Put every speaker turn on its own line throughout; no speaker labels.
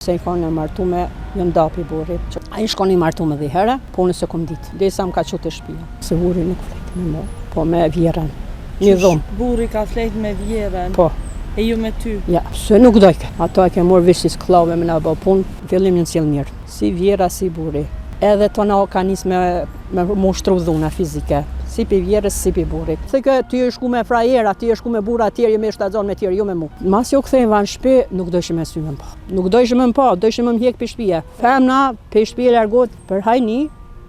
Se i konë e martume, jam nda pi burrit. Ai ish kon i martum edhe herë, po unë s'e kom ditë. Derisa më ka çu te shpia. Se burri nuk flejt me mu, po me vjerrën. Një dhomë.
Burri ka flejt me vjerrën?
Po.
E jo me ty?
Ja, se nuk dojke. Ato e ke morë veç si skllave me na bo punë, në fillim janë sjellë mirë. Si vjerra, si burri. Edhe tona ka nis me me m'u ushtru dhuna fizike, si pi vjerrës, si pi burrit. Thojke, ti je shku me frajera, ti je shku me burra tjerë, je me shtatzon me tjerë, jo me mu. Masi u ktheva në shpi, nuk dojshin me sy me m'pa. Nuk dojshin me m'pa, dojshin me m'hjek pi shpije. Femna pi shpije largohet për hajni,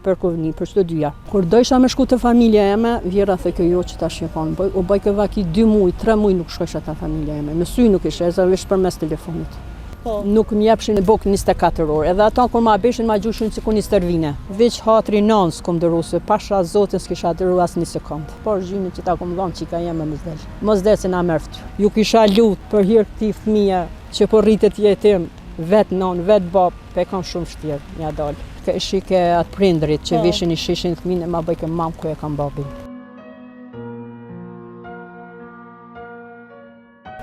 për kurvni, për çdo dyja. Kur dojsha me shku te familja eme, vjerra thojke jo që tash je konë. U bojke vaki dy muj, tre muj nuk shkojsha te familja eme. Me sy nuk ishe, e veç përmes telefonit.
Po.
Nuk më jepshin bukë 24 orë. Edhe ata kur ma bëshin ma gjushin sikur një stërvine. Veç hatri nënës kom duru se pasha zotin s'kisha duru as një sekond. Por gjynin që ta kom dhonë qika jeme mos del. Mos del se na merr fytyrë. Ju kisha lut për hir këtij fëmije që po rritet jetim, vet nënë, vet babë, pe kam shumë vështirë, m'ja dal. Ke shike atë prindrit që
Po.
vishin i shishin fëmijën e ma bëjke mam ku e kam babin.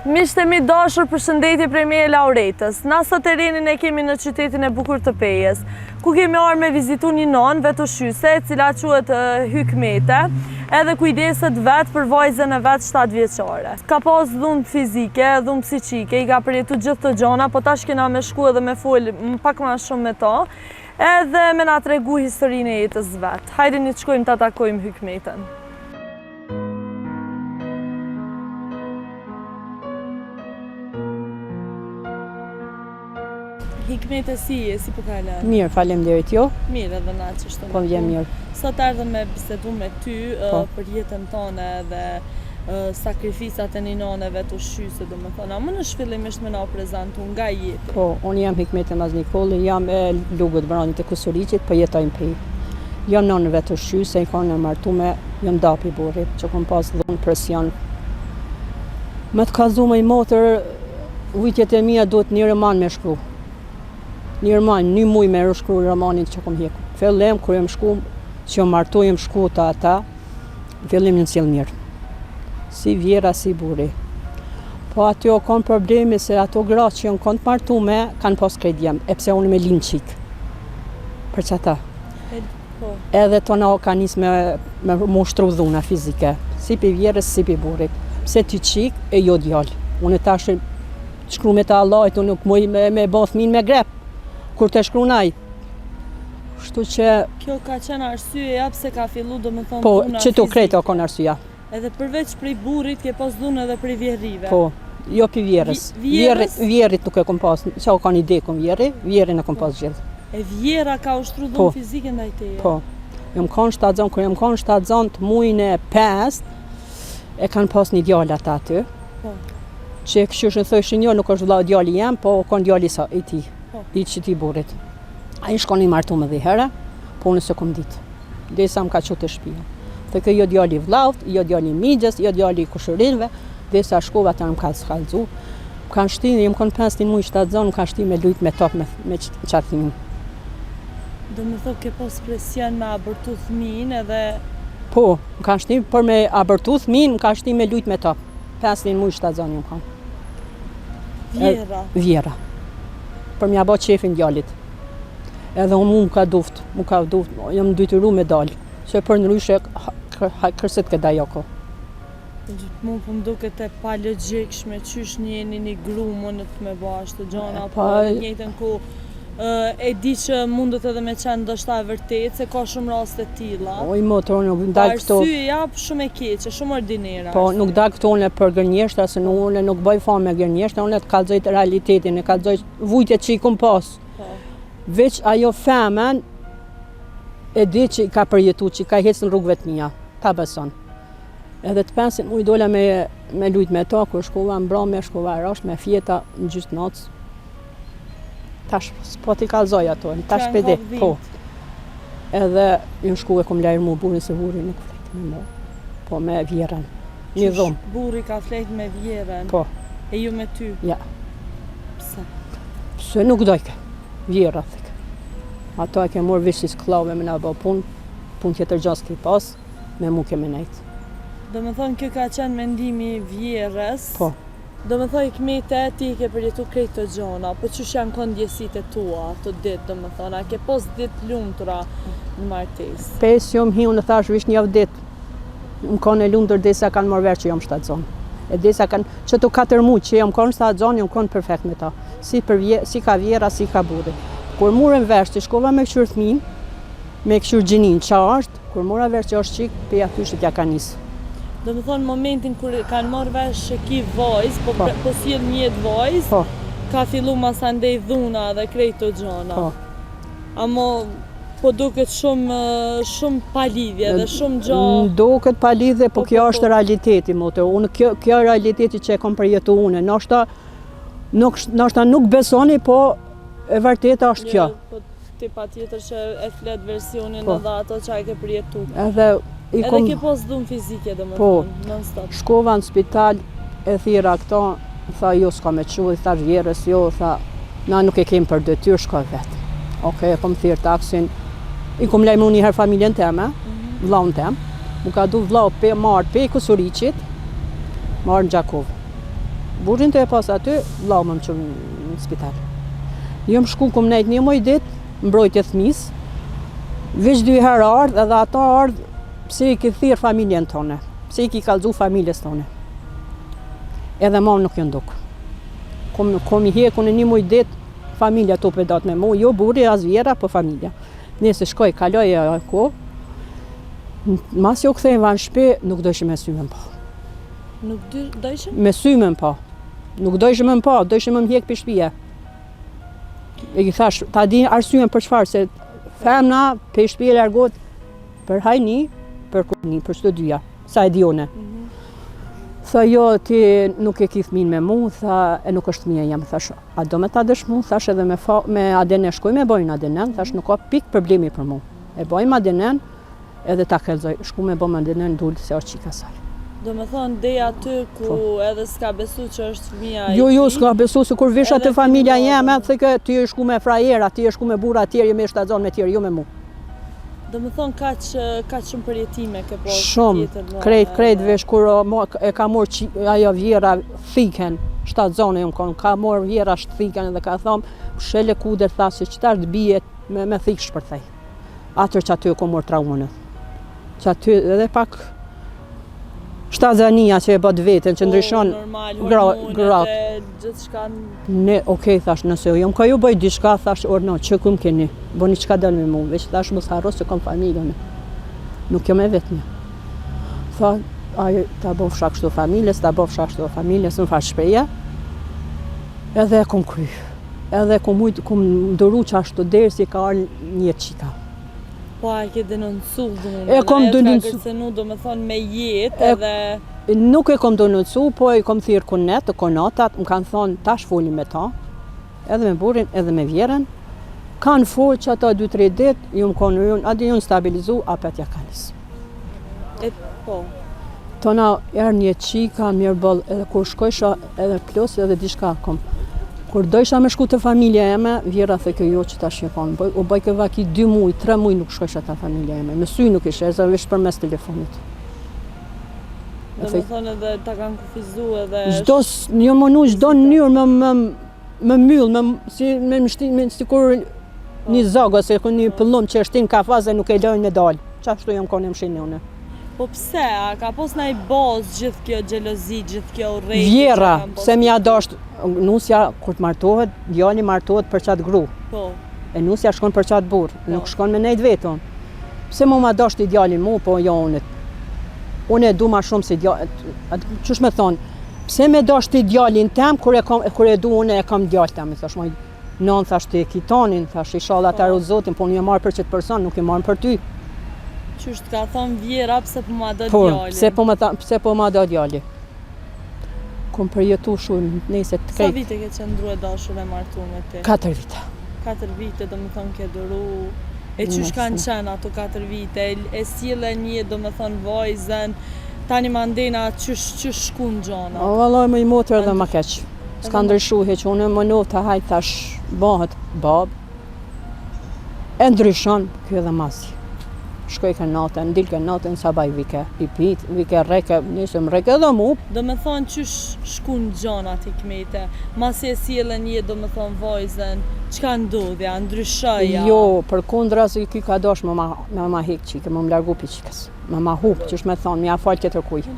Miqtë e mi dashur përshëndetje prej meje Lauretës. Na sot terrenin e kemi në qytetin e bukur të Pejës, ku kemi ardhur me vizitu një nonë vetushqyese, e cila quhet Hykmete, edhe kujdeset vetë për vajzën e vet 7 vjeçare. Ka pas dhunë fizike, dhunë psiqike, i ka përjetu gjithë këto gjona, po tash kena me shku edhe me fol pak ma shumë me to, edhe me na tregu historinë e jetës vet. Hajdeni të shkojmë ta takojmë Hykmeten. Hikmete si je, si po kalon?
Mirë, faleminderit ju.
Mirë edhe na qështu.
Po vjen mirë.
Sot erdhëm me bisedu me ty
po.
për jetën tone dhe sakrificat e një nane vetushqyese, domethonë. A mundesh fillimisht me na u prezentu nga je ti?
Po, unë jam Hikmete Maznikolli, jam e Lugët Vranit e Kusuriqit, po jetoj në Pejë. Jam nënë vetushqyese, i konë e martume, jam nda pi burrit, që kom pas dhunë, presion. Me të kallzu moj motër, vujtjet e mija duhet një roman me shkru. Një roman, një muj me shkru romanin që kom hjeku. Fillim, kur jam shku, që jam martu, jam shku te ata, fillim janë sjellë mirë. Si vjerra, si burri. Po aty o konë problemi se ato gra që janë konë të martume, kanë pas krejt djem, e pse unë me linë qikë. Për qata.
Po.
Edhe tona o ka nis me, me m'u ushtru dhuna fizike, si pi vjerrës, si pi burrit. Pse ti qikë e jo djalë. Unë tash shkrume të Allahit, unë nuk muj me, me bo fëmin me grep, kur të shkrun ai. Kështu që...
Kjo ka qenë arsyeja pse ka fillu domethonë
po,
dhuna
Po, qëtu krejt
fizike.
o konë arsyeja.
Edhe përveç prej burrit ke pas dhunë edhe prej vjehrrive.
Po, jo pi vjerrës.
Vjerrës?
Vjerrit nuk e kom pas, që o kanë i dekun vjerri, vjerrin e kom pas gjithë.
E vjerra ka ushtru dhunë
Po.
fizike ndaj teje?
Po, jam konë shtatzon, kur jam konë shtatzon të mujin e pest, e kanë pas një djalë ata aty.
Po.
Që e këshyrshin thojshin jo, nuk është vëlla djali jem, po o konë djali sa, i ti,
Po.
i qëtij burrit. Ai ish konë i martum edhe herë, po unë s'e kom ditë. Derisa më ka çu te shpia. Thojke jo djali i vllaut, jo djali i mixhës, jo djali i kushërinve, derisa shkova ata më kanë kallzu. Më kanë shti, jam konë 5 muaj shtatzon, më kanë shti me lujt me top me, me qatë fëmin.
Domethonë ke pas presion me abortu fëmin edhe...
Po, më kanë shti për me abortu fëmin, më kanë shti me lujt me top. 5 muaj shtatzon jam konë.
Vjerra.
Vjerra. Për m'ja bo qefin djalit. Edhe unë mu më ka duft, mu ka duft, jam detyru me dalë. Se për ndryshe, kërsit këtë dajoko.
Mu po më duket e palogjikshme qysh një një gru mundet me bo ashtu gjona,
Pa-
po në të njëjtën kohë e di që mundet edhe me qenë ndoshta e vërtetë, se ka shumë raste të tilla.
Oj, motër, unë nuk
Po
dal këto.
arsyeja shumë e keqe, shumë ordinere.
Po, nuk dal këto unë për gënjeshtra, se nuk, unë nuk bëj famë me gënjeshtra, unë të kallzoj realitetin, e kallzoj vujtjet që i kom pas.
Po.
Veç ajo femën e di që i ka përjetu, që i ka hecë në rrugëve të mia, ta beson. Edhe të pesin muj dola me, me lujt me to, kur shkova mbrame, shkova rash me fjeta në gjysë natës. Tash s'po t'i kallzoj ato, tash
Kanë
pe di,
kap
po. Edhe jam shku e kom lajrmu burrin se burri nuk flejt me mu, po me vjerrën. Një
Qysh
dhomë,
Burri ka flejt me vjerrën.
po,
E jo me ty.
ja.
Pse?
Pse nuk dojke, vjerra, thike. Ato e ke morë veç si skllave me na bo punë, punë tjetër gja s'ke pas, me mu ke me nejtë.
Domethonë kjo ka qenë mendimi i vjerrës.
Po.
Domethonë Hykmete, ti i ke përjetu krejt këto gjona, po qysh janë kon ndjesitë e tua ato ditë, domethonë, a ke pos ditë të lumtura në martesë?
Pes jom hi, unë thash veç një ditë, jom kon e lumtur derisa kanë marrë vesh që jom shtatzon. E derisa kanë, qëto 4 muaj që jom kon shtatzon, jom kon perfekt me ta. Si për vje, si ka vjerra, si ka burri. Kur murën vesh që shkova me kqyr fëmin, me kqyr gjinin ça është, Kur mora vesh që është çikë, pej atyshit ja ka
nis. Domethonë momentin kur kanë marrë vesh që ki vajzë, po, po, po sjell në jetë vajzë, po. ka fillu masandej dhuna dhe krejt këto gjona. Po. Amo po duket shumë shumë pa lidhje dhe shumë
gjo. Duket pa lidhje, po, po kjo po, është po. realiteti motër. Unë kjo kjo realiteti që e kam përjetu unë. Ndoshta nuk ndoshta nuk besoni, po e vërteta është kjo.
Po, Ti patjetër që e flet versionin po. edhe ato që e ke përjetu. Edhe i kom... Edhe ke pas dhunë fizike, domethënë, po, non
stop. Shkova në spital, e thirra këto, tha jo s'ka me çu, i thash vjerrës jo, tha na nuk e kem për detyrë, shko vetë. Okej, e kom thirr taksin, i kom lajmëru një herë familjen teme, mm -hmm. vllaun tem, mu ka du vllau pe marrë pe Kosuriqit, marrë në Gjakovë. Burrin të e pas aty, vllau më më çu në spital. Jom shku kom nejt një muj dit, mbrojtje thmis, veç dy herë ardhë edhe ata ardhë pse i ki thirrë familjen tone, pse i ki kallzu familjes tone. Edhe ma nuk jon duk. Kom, kom i hjeku në një muj dit, familja tu përdat me mu, jo burri as vjerra, po familja. Nëse shkoj, kaloj e ko, masi u ktheva në shpi, nuk dojshin me sy me m'pa.
Nuk dojshin?
Me sy me m'pa. Nuk dojshin me m'pa, dojshin me m'hjek prej shpije. E i thash, ta di arsyen për çfarë, se femna prej shpije largohet për hajni, për kurni, për çdo dyja, sa e di une. Mm -hmm. Tha jo, ti nuk e ki fëmin me mu, tha, e nuk është fëmija jem, thash, a do me ta dëshmu, thash edhe me, fa, me ADN, shkoj me bojnë ADN, thash, nuk ka pik problemi për mu. E bojmë ADN, Edhe ta kallzoj, shku me bo ADN dul se është çika
saj. Domethonë dej aty ku po. edhe s'ka besu që është fëmija
i Jo, jo, s'ka besu se kur visha te familja jeme, thojke ti je shku me frajera, ti je shku me burra tjerë, je me shtatzon me tjerë, jo me mu.
Domethonë kaq, kaq shumë përjetime ke
po Shumë, krejt, krejt, vesh kur e ka morë ajo vjerra thiken, shtatzone jom konë, ka morë vjerra thiken edhe ka thonë, shele kuder, tha se qëtash të bie me, me thikë shpërthej. Atër që aty e kom morë traumën. Që aty edhe pak shtazania që e bën veten, që po, ndryshon
gra, gratë. Gjithçka...
Ne, okej, thash, nëse jom ka ju bëj diçka, thash, urdhno, që ku m'keni, bëni çka doni me mu, veç thash, mos harro se kom familje, unë. Nuk jom e vetme. Tha, aj, ta bofsha kështu familjes, ta bofsha kështu familjes, në farë shprehje, edhe e kom kry. Edhe kom mujt, kom duru qashtu deri si ka ardhë një çika.
Po a e ke denoncu
dhunën? E kom denoncu.
Ajo të ka kërcënu, domethonë me jetë edhe...
Nuk e kom denoncu, po i kom thirrë kunet, kunatat, më kanë thonë tash folim me ta, edhe me burrin, edhe me vjerrën. Kanë folë që ata 2-3 ditë, ju më konë, ju, adi ju stabilizu, apet ja ka nisë.
E po.
Tona erdh një çika, mirë boll, edhe kur shkojsha edhe plus edhe diçka kom. Kur dojsha me shku te familja eme, vjerra thojke jo që tash e kanë. U bojke vaki 2 muj, 3 muj nuk shkojsha te familja eme. Me sy nuk ishe, edhe veç përmes telefonit.
Domethonë edhe ta kanë kufizu edhe...
Çdo, një mënu, çdo mënyrë me, me, me myll, me, si, me më shti, me, sikur një zog ose një pëllumb që është në kafaz e nuk e lojnë me dalë. Qashtu jam konë më shinë
unë. Po pse, a ka pos naj bazë gjithë kjo xhelozi, gjithë kjo
urrejtje? Vjerra, se m'ja dasht, nusja kur të martohet, djali martohet për qatë gru.
Po.
E nusja shkon për qatë burrë, po. nuk shkon me nejtë vetëm. Pse mu ma dasht i djali mu, po jo unë. Unë e du ma shumë se djali, qysh me thonë, pse me dasht i djalin tem, kur e, kom, kur e du unë e kam djalë tem, i thash, moj, Nonë, thash ti e ki tonin, thash ishalla ta po. Zotin, po unë jam marrë për qëtë person, nuk jam marrë për ty.
Qysh të ka thonë vjerra, pse po ma do po,
djali? Pse po ma, pse po ma do djali? Kom përjetu shumë, nëse
të krejt. Sa vite ke qëndru e dashur e martu me
ti? 4 vite.
4 vite, domethonë ke duru. E qysh kanë qenë ato 4 vite? E sjelle një, domethonë, vajzën, tani mandena qysh, qysh shkun
gjona? O, vallaj, më i motër edhe më keq. S'ka ndryshu hiç, unë menova hajt tash bëhet babë, e ndryshon, ky edhe masi. Shkojke natën, dilke natën, sabah vike, i pit, vike rreke, nëse më rreke edhe mu.
Do me thonë qysh shkun gjanat Hikmete, masi e sjelle n'jetë do me thonë vajzën, çka ndodhi, a ndryshoi a?
Jo, përkundrazi ky ka dash me ma, me ma hek çikën, me më largu pi çikës, me ma hup, qysh me thonë, me ja fal tjetërkuj.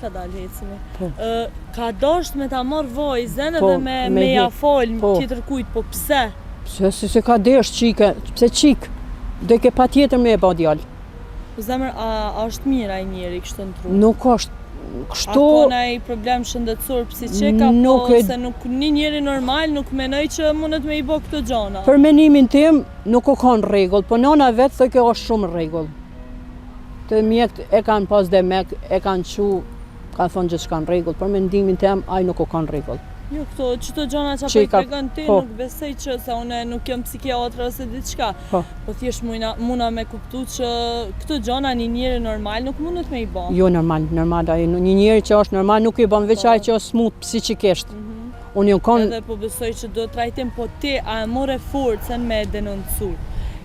Ka dalë hecimi.
Po.
Ë, ka dasht me ta marr vajzën
Po,
edhe me,
me
me ja
hek,
fal
po.
tjetërkujt, po pse?
Pse si se ka desh çikë, pse çikë? Dojke patjetër me e ba djalë.
Po zemër, a, a është mirë ai njeri kështu në tru?
Nuk është kështu.
A ka naj problem shëndetësor psikik apo
Nuk e...
se nuk një njeri normal nuk menoj që mundet me i bo këto gjana?
Për menimin tim nuk o kanë rregull, po nona vetë thojke është shumë rregull. Të mjekt e kanë pas demek, e kanë qu, kanë thonë gjithçka në rregull, për mendimin tem ai nuk o kanë rregull.
Jo, këto, qëto gjana që po i tregon ti, po. nuk besoj që se unë nuk jam psikiatra ose diçka.
Po.
Po thjesht mujna, muna me kuptu që këto gjana një njeri normal nuk mundet me i ba.
Jo, normal, normal, ai një njeri që është normal nuk i bën, veç
po.
ai që është smut psiqikisht.
Mm -hmm.
Unë jam kon...
Edhe po besoj që do trajtim, po ti a e more forcën me e denoncu?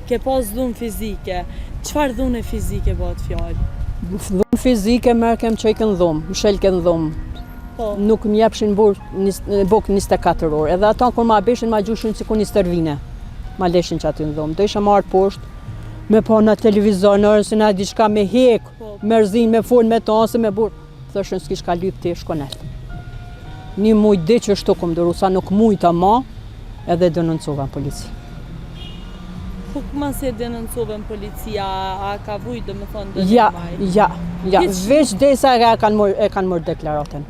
Ke pas dhunë fizike. Çfarë dhune fizike bëhet fjalë?
Dhunë fizike merrke më çojke në dhomë, më shelke në dhomë.
Po.
Nuk më jepshin bukë 24 orë. Edhe ata kur ma beshin ma gjushin sikur një stërvine. Ma leshin që aty në dhomë. Do isha marrë poshtë, me pa në televizor, në orën se na diçka me hek,
po.
mërzin, me fol me ta, ose me burë. Thoshin s'ki çka lyp ti, shko nalt. Një muj di qështu kom duru, sa nuk mujta ma, edhe denoncova në polici.
Po masi e denoncove në polici, a, a ka vujt, domethonë, dënim
Ja,
ai?
ja, ja,
Hiç-
veç desa e kanë mor, e kanë mor deklaratën.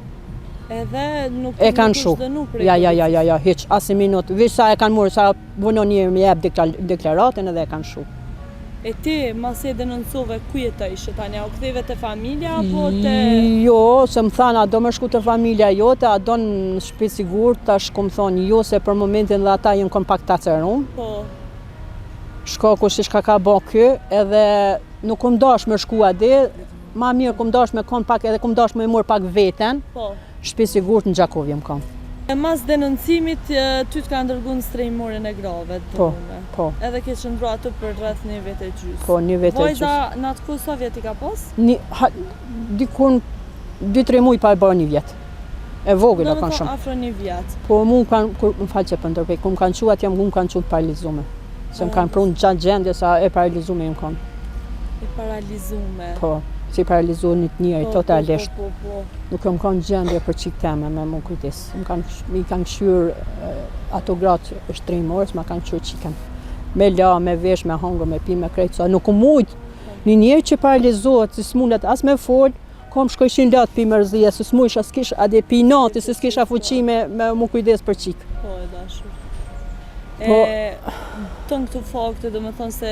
Edhe nuk,
E kanë
nuk
shu.
është dënu prej
Ja, ja, ja, ja, ja, hiç, asnjë minut. Veç sa e kanë mor, sa vonon një me jep deklaratën edhe e kanë shu.
E ti, masi e denoncove, ku jetojshe tani? A u ktheve te familja apo te...
Jo, se më thanë, a do me shku te familja jote, a do në shtëpi sigurt, tash kom thonë jo, se për momentin dhe ata janë kon pak të acarum.
Po.
Shkaku se çka ka bo ky, edhe nuk kom dash me shku atje, ma mirë kom dash me kon pak, edhe kom dash me mor pak veten.
Po.
Shpi sigurt në Gjakovë jam kon.
E mas denoncimit ty të kanë dërgu në strehimoren e grave të
Po,
dhunume.
po.
Edhe ke qëndru aty për rreth një vit e gjysë.
Po, një vit e
Vajza
gjysë.
në atë kohë sa vjet i ka pas?
Një, ha, dikun, 2-3 muj pa e bërë një vjet. E vogël e kanë shumë.
Afro një vjet.
Po mu më kanë, kur, më falë që po ndërprej, kur më kanë çu atje, mu më kanë çu të paralizume. Se më kanë pru në qatë gjendje sa e paralizume jam kanë.
E paralizume.
Po, si paralizu një të njeri,
Po,
totalisht.
Po, po, po, po.
Nuk jam kanë gjendje për çikë teme me mu kujdes. Më kanë, mi kanë kqyrë ato gratë e strehimores, ma kanë kqyrë çikën. Me la, me vesh, me hangër, me pi, me krejt, sa nuk u mujt. Një njeri që paralizohet, si s'mundet as me fol, kom shkojshin lot pi mërzia, se s'mujsha, s'kish, a dhe pi nati, se s'kisha fuqi me, me mu kujdes për çikë.
Po, e dashur.
Po,
E, të në këto fakte, do me thonë se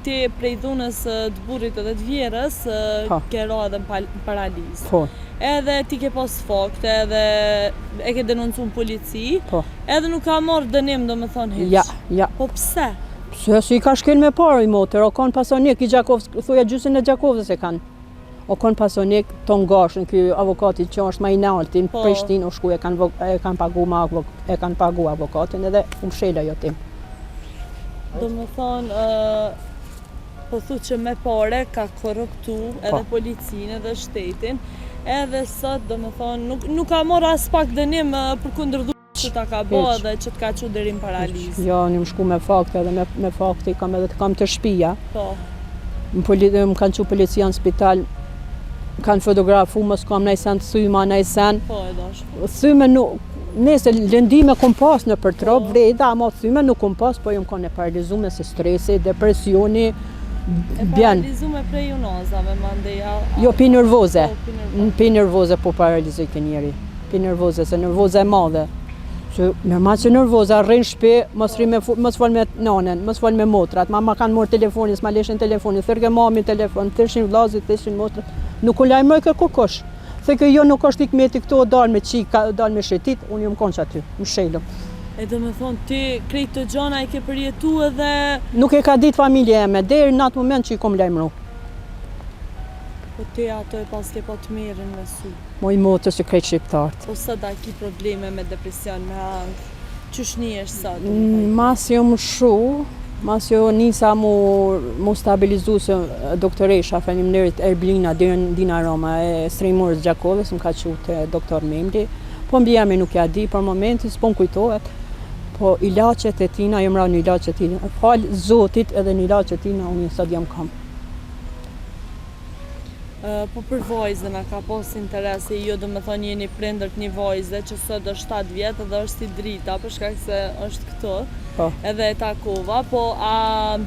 ti prej dhunës të burrit edhe të vjehrrës,
po.
ke ra edhe në paralizë.
Po.
Edhe ti ke pas fakte, edhe e ke denoncu në polici,
po.
edhe nuk ka marrë dënim, do me thonë hiç.
Ja, ja.
Po pse?
Pse si i ka shkel me pare i motër, o kanë pasonik i Gjakovës, thuja gjysën e Gjakovës e kanë. O kon pasonik Tom Gashën, ky avokati që është ma i nalti në
Po.
Prishtinë, u shku e kanë e kanë pagu ma e kanë pagu avokatin edhe u mshel ajo temë.
Do me thonë, ë, po thu që me pare ka korruptu edhe
Po.
policinë edhe shtetin, edhe sot, do me thonë, nuk, nuk ka marrë as pak dënim ë, përkundër dhunës që ta ka bo
Hiç.
edhe që të ka çu deri në paralizë.
Jo, unë jam shku me fakte edhe me, me fakte i kam edhe të kam te shpia.
Po.
Më, poli, më kanë çu policia në spital, më kanë fotografu, mos kam naj sen të thyma, naj sen.
Po, e dashur.
Thyme nuk, nëse lëndime kom pas nëpër trup,
Po.
vreda, ama thyme nuk kom pas, po jam kon e paralizume se stresi, depresioni,
E
bjen.
paralizume prej unazave, mandej, a, a,
Jo, pi nervoze.
Po, pi nervoze.
Pi nervoze po paralizojke njeri. Pi nervoze, se nervoze e madhe. Se normal që nervoza, rri në shtëpi, mos rri me mos fol me nënën, mos fol me motrat, ma ma kanë marrë telefonin, s'ma leshin telefonin, thërrke mami telefon, thërshin vllazit, thërshin motrat. Nuk u lajmërojke kurkush. Thojke jo nuk është Hikmeti këtu, o dal me çik, ka dal me shetit, unë jam kon qaty, mshelëm.
E do me thonë ti krejt këto gjana i ke përjetu edhe
Nuk e ka ditë familja eme, deri në atë moment që i kom lajmëru.
Po ti ato e paske pa tmerrin me sy.
Moj motër si krejt shqiptarët.
Po sot a ki probleme me depresion, me ankth, qysh nihesh sot?
Masi jom shu. Masi u nisa mu, mu stabilizu se doktoresha, faleminderit Erblina Dina Roma e Strehimores Gjakovës, më ka çu te doktor Memli, po mbiemrin nuk ja di për momentin, s'po më kujtohet, po ilaçet e tina, jam ra në ilaçet e tina, falë Zotit edhe në ilaçet e tina, unë sot jam n'kam.
Po për vajzën a ka pas interes se jo domethonë jeni prindër të një vajze që sot është 7 vjet dhe është si drita për shkak se është këtu po. edhe e takova po a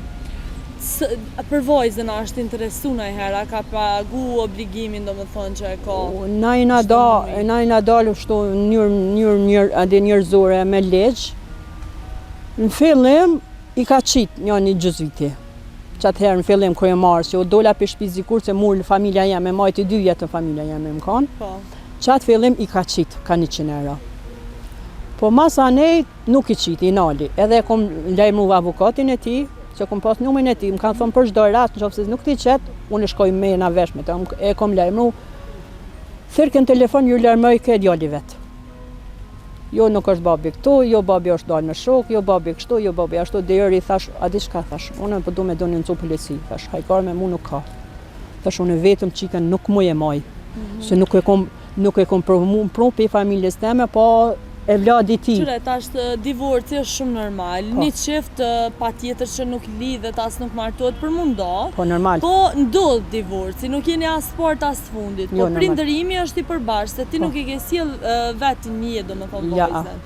s, për vajzën a është interesu najherë a ka pagu obligimin domethonë që e ka
Na jena da, na jena dalë kështu në mënyrë mënyrë njerë, edhe njerëzore me ligj. Në fillim i ka qit një një gjysë viti. Qatëherë në fillim kur jam marrë, se u dola prej shtëpisë dikur se mu familja jeme majti dy vjet në familja jeme më kanë. Po. Qatë fillim i ka qit, ka 100 euro. Po masanej nuk i qiti, i nali. Edhe e kom lajmru avokatin e tij, që kom pas numrin e tij, më kanë thonë për çdo rast, në qoftë se nuk t'i qet, unë shkoj me na vesh me të, e kom lajmru. Thirrke në telefon ju lajmëroj ke djali vet. Jo nuk është babi këtu, jo babi është dalë me shok, jo babi kështu, jo babi ashtu, deri i thash, a di çka thash, unë po du me denoncu polici, thash, hajgare me mu nuk ka. Thash, unë vetëm çikën nuk muj e maj, mm -hmm. se nuk e kom, nuk e kom provu, pru prej familjes teme, po evladi i
tij. Qyre, tash divorci është shumë normal, po. një çift patjetër që nuk lidhet as nuk martohet për m'u nda.
Po normal.
Po ndodh divorci, nuk jeni as t'parët as fundit. Po jo, prindërimi është i përbashkët, se ti po. nuk e ke sjell vetë në jetë, domethonë ja. vajzën.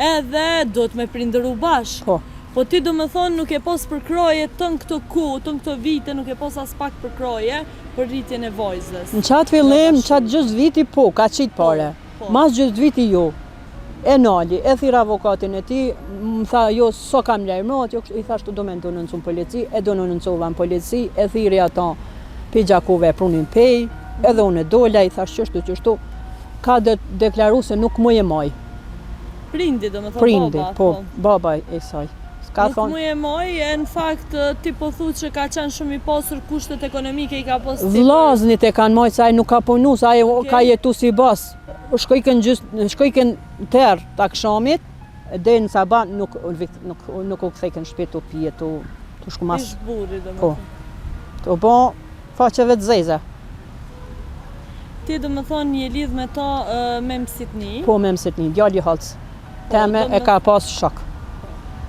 Edhe duhet me prindëru bashkë.
Po.
Po ti domethonë nuk e pos përkrahje tën këto kohë, tën këto vite, nuk e pos as pak përkrahje për rritjen e vajzës.
Në qatë fillim, në qatë gjysë viti, po, ka qitë po, pare. Po. Mas gjysë viti, jo. E nali, e thirr avokatin e tij, më tha jo s'o kam lajmërohet, jo i thash do me denoncu në polici, e denoncova në polici, e thirri ato pi Gjakove e prunin pej, edhe unë e dola, i thash qështu qështu, ka de deklaru se nuk muj e
maj. Prindi, domethonë
Prindi, baba. Po, po, baba e saj.
Ka nuk muj e maj, e në fakt ti po thu që ka qenë shumë i pasur kushtet ekonomike i ka
pas Vllaznit e kanë majtë, se ai nuk ka punu, se ai okay. ka jetu si bos. Shkojken gjys, shkojken n'terr të akshamit, deri në sabah nuk nuk nuk u kthejken në shtëpi tu pi tu tu
shku mas. Ish burri domethënë.
Po. Tu bo faqeve të zeza.
Ti domethënë je lidh me ta me mësitni?
Po me mësitni, djali i hallës. Po, Teme e ka pas shok.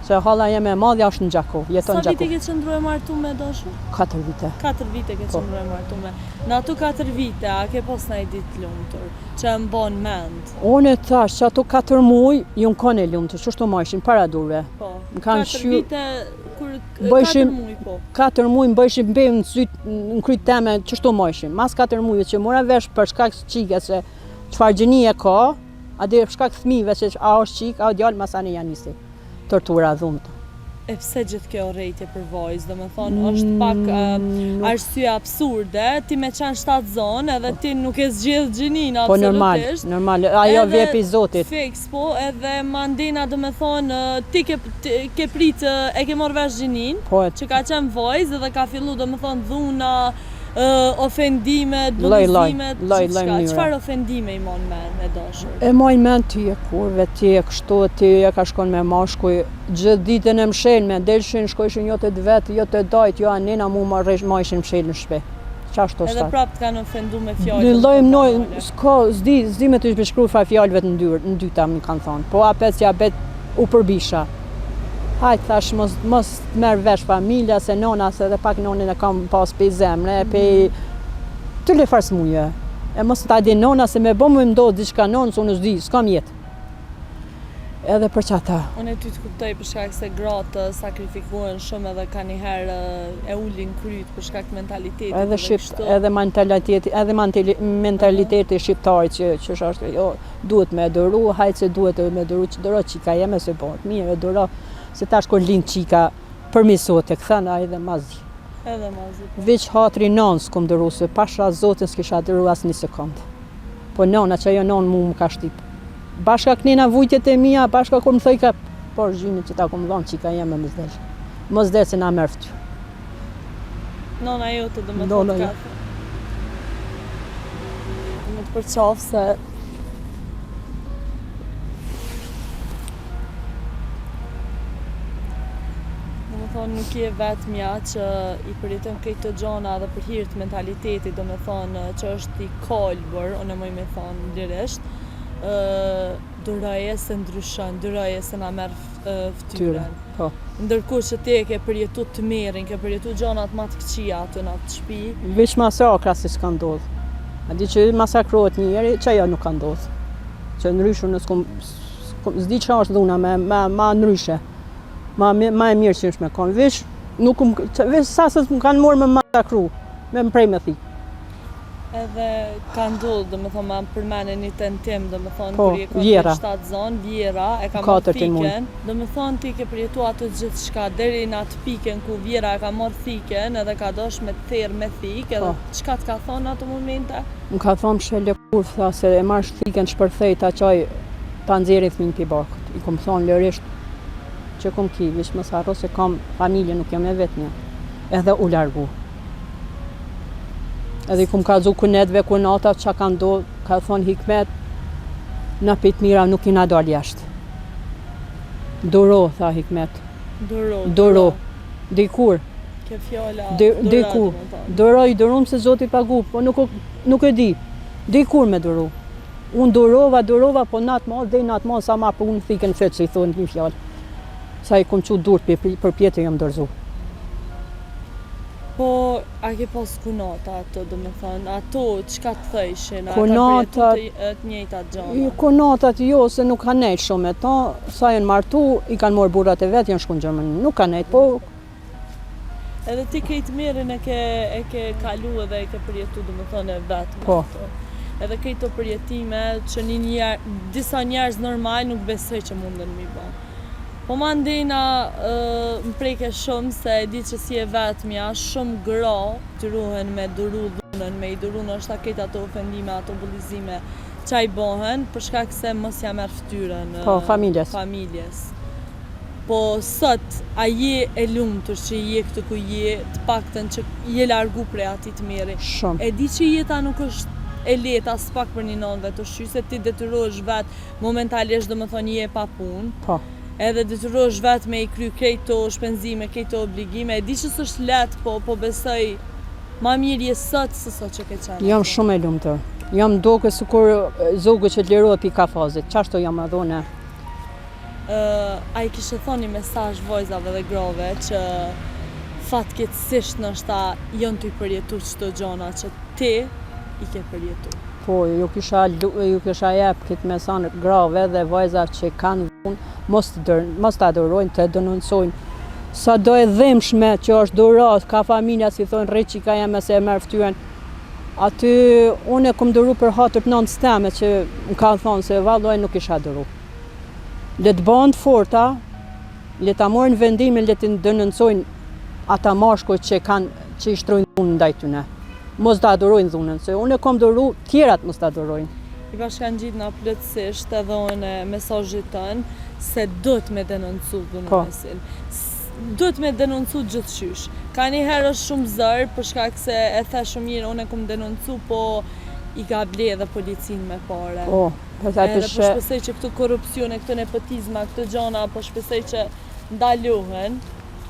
Se halla jeme e madhja është në Gjakovë, jeton në
Gjakovë. Sa vite ke qëndru e martume dashur?
4 vite.
4 vite ke po. qëndru e martume. Në ato 4 vite, a ke pas naj ditë të lumtur, që e mbon
mend? Unë e thash që ato 4 muj, jom kon e lumtur, qështu majshin, para durve.
Po, 4 vite, kur, 4 muj, po.
4 muj, më bëjshin be në syt, në kryt teme, qështu majshin. Mas 4 mujve që mora vesh për shkak çikës se çfarë gjinie ka, A di për shkak fëmijëve që a është çikë, a djalë, masanej ja nisi tortura dhunë.
E pse gjithë kjo urrejtje për vajzë, domethonë është pak mm, arsye absurde, ti me qenë shtatzon edhe ti nuk e zgjedh gjininë
po, normal, absolutisht. normal, ajo vje pi Zotit.
Fiks, po, edhe mandena domethonë ti ke ke prit e ke marrë vesh gjininë, po, që ka qenë vajzë edhe ka fillu domethonë dhuna, ofendimet,
bullizimet, gjithçka.
Çfarë ofendime i mon men e
dashur? E maj men ti je kurve, ti je kështu, ti je ka shkon me mashkuj, gjithë ditën e mshel me, delshin, shkojshin jo te të vet, jo te dajt, jo anena, mu ma rresh, majshin mshel në shpi.
Qashtu Edhe prapë të kanë ofendu me fjalë.
Në lloj mnoj, s'ka, s'di, s'di me të përshkru far fjalëve të ndyrë, ndyta më kanë thonë. Po apet si apet u përbisha. Hajt thash mos mos të merr vesh familja se nona se edhe pak nonën e kam pas pej zemre, mm pej të le farë smuje. E mos ta di nona se me bo më ndodh diçka nonës, unë s'di, s'kam jetë. Edhe për
qata. Unë ty të kuptoj për shkak se gratë sakrifikohen shumë edhe ka njëherë e ulin kryt për shkak të mentalitetit
edhe shqip, edhe mentaliteti, edhe mentaliteti shqiptarit që që është jo duhet me duru, hajt se duhet me duru, që duro çika jeme se bëhet mirë, e duro Se tash kur lind çika përmisohet e kthen ai dhe ma
zi. Edhe ma
zi. Po. Veç hatri nënës s'kum duru se pasha zotin s'kisha duru as një sekond. Po nëna që ajo nënë mu më ka shtyp. Bashka knena vujtjet e mia, bashka kur më thojka, por gjinin që ta kum dhënë çika jeme mos del. Mos del se na merr
fytyrë. Nona jote do me thotë ka. Me të përqafë se Do me thonë. Domethonë nuk je vetmja që i përjeton krejt këto gjona edhe për hir të mentalitetit, domethonë që është i kalbur, unë e muj me thonë lirisht, ë duroje se ndryshon, duroje se na merr fytyrën.
Po.
Ndërkohë që ti e ke përjetu tmerrin, ke përjetu gjonat ma të këqija aty në atë shtëpi.
Veç masakra si s'ka ndodhë. A di që masakrohet njeri, që ajo nuk ka ndodhë. Që ndryshe unë s'kum, s'di çka është dhuna me, ma, ma ndryshe. Ma, ma e mirë që është me konë. Veç, nuk më, veç sa se më kanë morë me masakru, me më prej me thikë.
Edhe ka ndodhë, domethonë, ma përmene një tentim, domethonë,
po,
kur je konë
vjehrra.
shtatzon, vjehrra, e ka marrë thikën, domethonë, ti ke përjetu atë gjithçka, deri në atë pikën ku vjehrra e ka marrë thikën, edhe ka dosh me të therë me thikë, edhe po. çka të ka thonë në ato momente?
Më ka thonë mshele kurvë, tha, se e marrsh thikën shpërthej, ta qaj, ta nxjerri fëmijën pi barkut. I kom thonë lirisht, që kom ki, veç mos harro se kam familje, nuk jam e vetmja. Edhe u largu. Edhe i kum kallzu kunetve, kunata, ça ka ndodhë, ka thonë Hikmet, na pi t'mira nuk jena dalë jashtë. Duro, tha Hikmet.
Duro.
Duro. Dikur.
Ke fjala,
duro, Duro, i durum se Zoti pagu, po nuk, nuk e di. Dikur me duru. Unë durova, durova, po n'atë masë, dhe n'atë masë, sa ma prunë thikën n'fyt, si i thonë një fjalë. Sa i kum çu durt përpjetë jam dorzu.
Po, a ke pas kunata ato, domethonë, ato çka të thojshin, a
kanë
përjetu të, të njëjtat gjana?
Jo, kunatat jo, se nuk kanë nejtë shumë me ta, sa janë martu, i kanë morë burrat e vet, janë shku në Gjermani, nuk kanë nejtë, po...
Edhe ti krejt tmerrin e ke, e ke kalu edhe e ke përjetu, domethonë, e vetme
po.
ato. Edhe krejt to përjetime që një njer, disa njerëz normal nuk besoj që munden mi bo. Po mandena më preke shumë se e di që s'je e vetmja, shumë gra detyrohen me duru dhunën, me i duru ndoshta krejt ato ofendime, ato bullizime ça i bohen, për shkak se mos ja merr fytyrën
po, familjes.
familjes. Po sot, a je e lumtur që je këtu ku je, të paktën që je largu prej atij tmerri.
Shumë.
E di që jeta nuk është e lehtë aspak për një nënë vetushqyese, ti detyrohesh vetë Momentalisht domethonë je pa punë.
Po.
Edhe detyrohesh vetë me i kry krejt to shpenzime, krejt to obligime. E di që s'është lehtë, po po besoj ma mirë je sot se sa që ke qenë.
Jam shumë e lumtur. Jam doke sikur zogu që të lirohet pi kafazit. Qashtu jam edhe unë.
A i kishe thonë një mesazh vajzave dhe grave që fatkeqësisht ndoshta janë tu i përjetu qëto gjana që ti i ke përjetu?
Po, ju kisha ju kisha jep këtë mesazh grave dhe vajzave që kanë dhunë, mos të mos ta durojnë, të denoncojnë. Sado e dhimbshme që është duro, ka familja si thonë rri çika jeme se e merr fytyrën. Aty unë e kom duru për hatër të nënës teme që më kanë thonë se vallai nuk kisha duru. Le të bëhen të forta, Le ta marrin vendimin le të denoncojnë ata mashkuj që kanë që i ushtrojnë dhunë ndaj tyne. Mos ta durojnë dhunën, se unë e kom duru, tjerat mos ta durojnë.
I bashkangjitna plotësisht edhe unë mesazhit tënd se duhet me denoncu dhunuesin. Po. Duhet me denoncu gjithqysh. Kanjëherë është shumë zor për shkak se e the shumë mirë unë e kom denoncu po i ka ble edhe policinë me pare.
Po. Pastaj
Edhe po shpresoj që këto korrupsione, këto nepotizma, këto gjana, po shpresoj që ndalohen.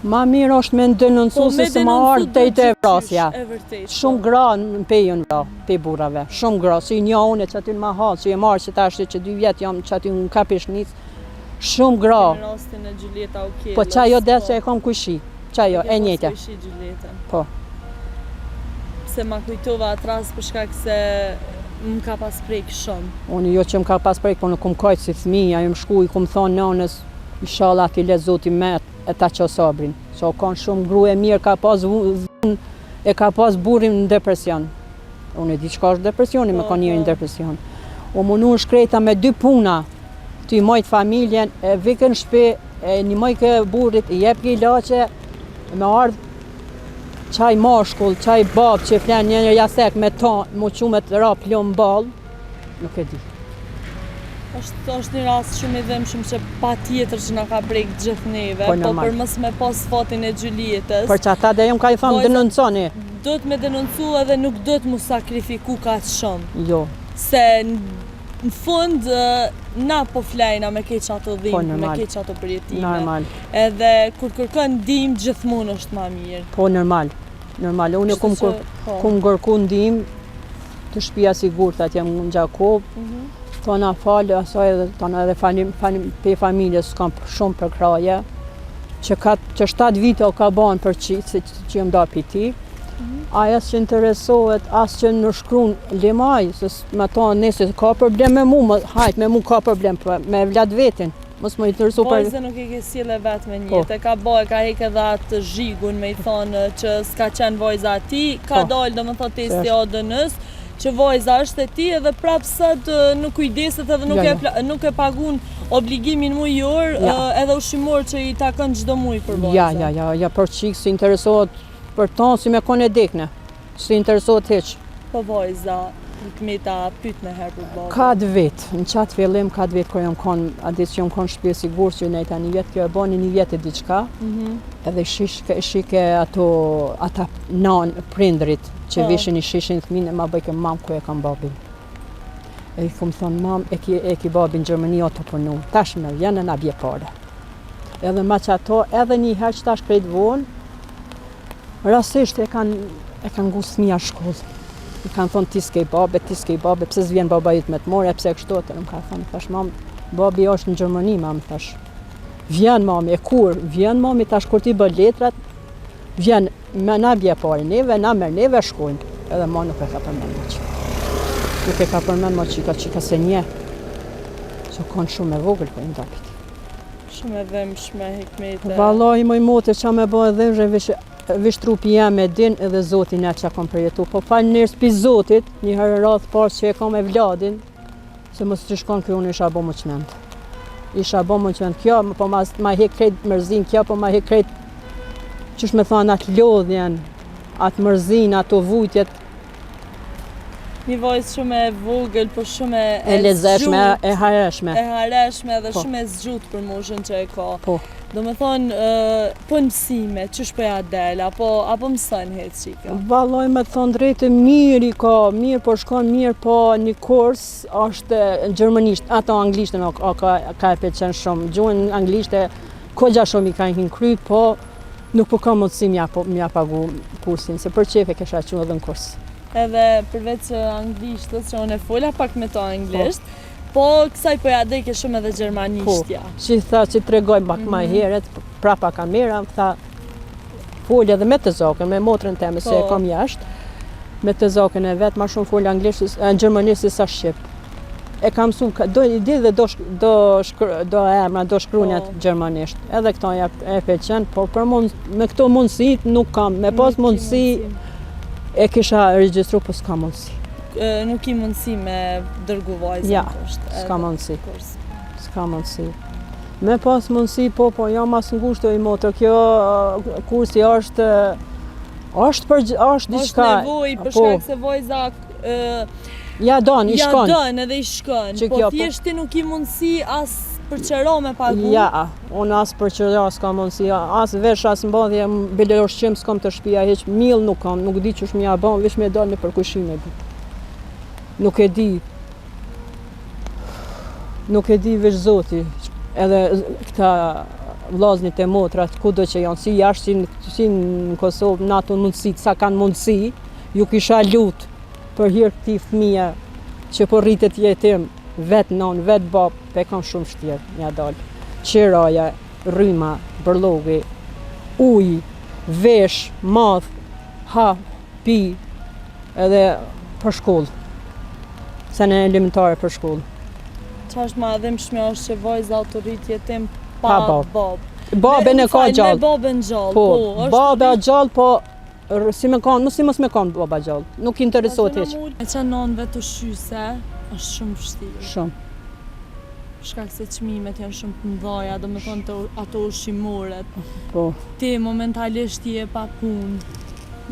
Ma mirë është me denoncu
po,
se se ma ardhë te te vrasja.
E vërtetë.
Shumë po. gra në Pejë janë vra, pej burrave. Shumë gra, si një unë që aty në mahallë, që e marrë që tash që dy vjet jam që aty në Kapishnicë. Shumë gra.
Në rastin e Gjyljeta Ukelës.
Po qajo dhe po. që e kom kujshi. Qajo, e njëjta.
Kujshi Gjyletën.
Po.
Pse ma kujtova atë rast për shkak se më ka pas prek shumë.
Unë jo që më ka pas prek, po nuk kum kajt si fëmijë, jam shku i kum thonë nënës, inshallah t'i le Zoti me e ta ço sabrin. Se o kanë shumë grue e mirë, ka pas dhunë, e ka pas burrin në depresion. Unë e di çka është depresioni, me po, kanë njeri në po. depresion. U munu shkreta me dy puna, t'i majt familjen, e vike në shpi, e nimojke burrit, i jepke ilaçe, me ardhë Qaj mashkull, qaj babë që flen në një jastek me ta, mu çu me të ra plumb n'ballë, nuk e di.
Është, është një rast shumë i dhembshëm që patjetër që na ka prek gjithë neve, po, po për mos me pas fatin e Gjylietës.
Për qata dhe jam ka i thonë, denonconi.
Duhet me denoncu edhe nuk duhet mu sakrifiku kaq shumë.
Jo.
Se. Në fund, na po flejna me krejt qato
Po,
dhimbje, me
normal.
krejt qato përjetime.
Normal.
Edhe kur kërkon ndihmë gjithmonë është ma mirë.
Po, normal. Normal. Unë
Kështu
kum,
që,
kur,
po.
kum kërku ndihmë të shtëpia sigurt atje në Gjakovë,
Mhm.
Tona falë asaj edhe tona edhe falim, falim, pe familjes kam shumë përkrahje, që ka që 7 vite o ka ban për që, që, që jam da pi ti,
Mhm.
Ai as që interesohet, as që në shkrun limaj, se s- me tonë nëse ka problem me mu, më, hajt, me mu ka problem, po me evlat vetin, mos më interesu për...
Vajzën nuk e ke sjellë vetë me
Po.
një, e ka bo, e ka hek edhe atë zhigun me i thonë që s'ka qenë vajza e tij, ka
Po.
dalë do me thonë testi
Se
ADN-s, që vajza është e tij edhe prapë sot e, nuk kujdeset edhe nuk
Ja,
e
ja.
pla- nuk e pagun obligimin mujor
Ja.
e, edhe ushqimor që i takon çdo muaj për vajzën.
Ja, ja, ja, ja, për qikë si interesohet për tonë si me kone e dekne, si interesohet hiq.
Po vajza, Hikmeta pyet në herë për babën.
Ka të vit, në qatë fillim, ka të vit kur jam kon, a ditë që jam kon shtëpi e sigurt që nejta një vjet, kjo e bani një vjet e diçka,
Mhm.
edhe shishke, shike ato, ata nan, prindrit që
Po.
vishin i shishin fëmijën e ma bëjke mam ku e kam babin. E i kom thonë, mam, e ki, e ki babin në Gjermani o të punu, tash më vjen e na bje pare. Edhe ma që ato, edhe një herë që tash krejt vonë, rastisht e kanë e kanë ngu fëmija shkollë. I kanë thonë ti s'ke babe, ti s'ke babe, pse s'vjen baba yt me të morë, pse kështu, të më ka thonë, thash mam, babi është në Gjermani, mam, thash. Vjen mami, e kur, vjen mami, tash kur ti bë letrat, vjen me na bje pare neve, na merr neve shkojmë. Edhe ma nuk e ka përmend më qika. Nuk e ka përmend më qika, qika se nje. Se konë shumë e vogël po i ndapit.
Shumë e dhimbshme Hikmete.
Vallahi moj mote qa me bë edhe dhe vish, vish trupi jam e din edhe Zotin e qa kom përjetu. Po falë njerëz pi Zotit, një herë radhë parë që e kam e vladin, se mos të shkon kjo unë isha bo më qmend. Isha bo më qmend kjo, po ma, ma hek krejt mërzin kjo, po ma hek krejt, qysh me thonë, atë lodhjen, atë mërzin, ato vujtjet
Një vajzë shumë e vogël, po shumë e
e lezeshme,
zgjut,
e hareshme.
e hareshme edhe
Po.
shumë e zgjut për moshën që e ka.
Po.
Do me thonë, ë, po në mësime, qysh po ja del, apo, apo mëson hiç qika?
Valloj me të thonë drejtë, mirë i ka, mirë po shkon mirë, po një kurs është në gjermanisht, ato anglishtën o, o ka, ka e pëlqen shumë, gjuhën anglishte kogja shumë i ka në kry, po nuk po ka mundësi mja, po, mja pagu kursin, se për qefe kisha qu edhe në kurs.
Edhe përveç anglishtës, që unë e fola pak me to anglisht, po kësaj po ja deke shumë edhe gjermanishtja.
Po, që tha, që tregoj pak mm -hmm. ma herët, prapa kamera, më tha, fol edhe me të zokën, me motrën teme, se e
Po.
kam jashtë, me të zokën e vet, ma shumë fol anglisht, e, në gjermanisht se sa shqip. E kam mësu, ka- do i di dhe do, shk- do, shkr, do emra, do shkruanjat
Po.
gjermanisht. Edhe këto ja e pëlqen, po për mund, me këto mundësi nuk kam, me pas
Nuk ki
mundësi e kisha regjistru, po s'ka mundësi.
Ë, Nuk ki mundësi me dërgu vajzën
Ja,
poshtë.
S'ka
edhe
mundësi.
kurs.
S'ka mundësi. Me pas mundësi, po, po, jam as ngushtë i motër, kjo uh, kursi është, është për, është diçka.
Është nevojë për
po.
shkak se vajza ë,
Ja don, i
ja
shkon.
dën edhe i shkon,
Që
po
kjo, po.
thjesht ti nuk ki mundësi as për qera me pagu.
Ja, unë as për qëra s'kam mundësi, as vesh, as mbadhje, bile ushqim s'kam të shtëpia hiç, mill nuk kam, nuk di qysh më ja bën, veç me dal në përkushime. bu. Nuk e di. Nuk e di veç Zoti, edhe këta vllaznit e motrat, kudo që janë, si jashtë, si në, si në Kosovë, në ato mundësi, sa kanë mundësi, ju kisha lut për hir këtij fëmije që po rritet jetim, vet non, vet bab, pe kam shumë vështirë, mja dal. Qiraja, rryma, bërllogi, ujë, vesh, madh, ha, pi, edhe për shkollë. Se në elementare për shkollë.
Qa është ma e dhimbshme është që vajza të rrit jetim pa,
Pa bab.
bab.
Babën
Me-
e ka
më fal,
gjallë.
Me babën gjallë,
Po,
po. është
baba
rrit-
gjallë, po r- si me kanë, mos si mos me kanë baba gjallë. Nuk interesohet hiç.
Me qenë nonë vetë ushqyse, është shumë vështirë.
Shumë.
Për shkak se çmimet janë shumë të mëdha, do me thonë të, ato ushqimoret.
Po.
Ti momentalisht je pa punë.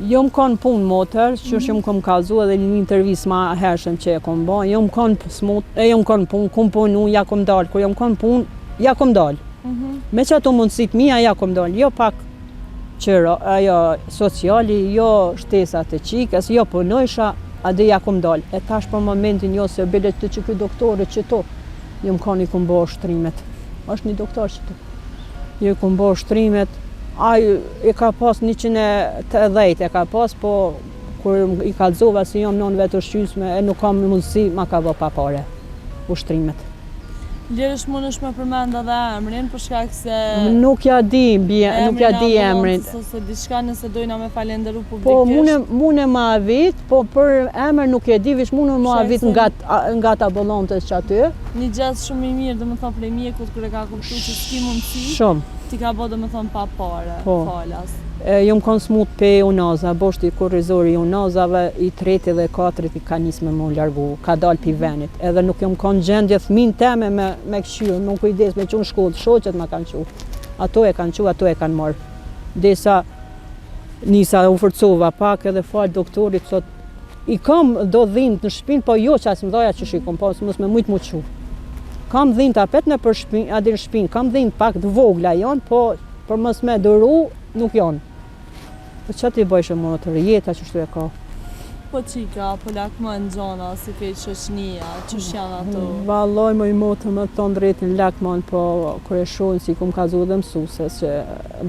Jo më kanë punë motër, që është që më kom kallzu edhe në një intervistë ma hershëm që e kom ba, jo më kanë smut, e jo më kanë punë, kum punu, ja kom dal, kur jo më kanë punë, ja kom dal.
Mhm.
Me që ato mundësit mia, ja kom dal, jo pak qëra, ajo sociali, jo shtesat e qikës, jo punojsha, A dhe ja kom dal. E tash për momentin jo se bile të që ky doktori qëtu, jom kanë i kom bo ushtrimet. Është një doktor qëtu. Jo i kom bo ushtrimet, ai e ka pas 180 e ka pas, po kur i kallzova se jam nënë vetushqysme e nuk kam mundësi, ma ka bo pa pare ushtrimet.
Lirisht mundesh me përmend edhe emrin, për shkak se
Nuk ja di, bie, nuk ja di emrin.
Ose diçka nëse dojna me falenderu
publikisht. Po mune mune ma avit, po për emër nuk e di, veç mune ma avit nga nga ta ambulantës që aty.
Një gjest shumë i mirë, domethënë prej mjekut kur e ka kuptu që s'ki mundësi.
Shumë.
T'i ka bo domethënë pa pare,
po.
falas.
E, jom konë smut pe unaza, boshti kurrizori i unazave, i treti dhe katrit i ka nis me mu largu, ka dal pi venit. Edhe nuk jom konë gjendje fëmin teme me, me këqyrë, me u kujdes, me qu në shkollë, shoqet ma kanë qu. Ato e kanë qu, ato e kanë marrë. Desa nisa u forcova pak edhe falë doktorit, sot i kam do dhimt në shpinë, po jo që asë mëdhaja që shi kom pas, mos me mujtë mu qu. Kam dhimt apet në për shpinë, a në shpinë, kam dhimt pak të vogla janë, po për mos me duru, nuk janë. Po që t'i bëjshë motër, jeta qështu e ka.
Po qika, po lakmon gjona, si krejt shoqnia, qysh janë ato?
Vallaj moj motër me thonë drejtën lakmon, po kur e shohin si kum kallzu edhe mësuses që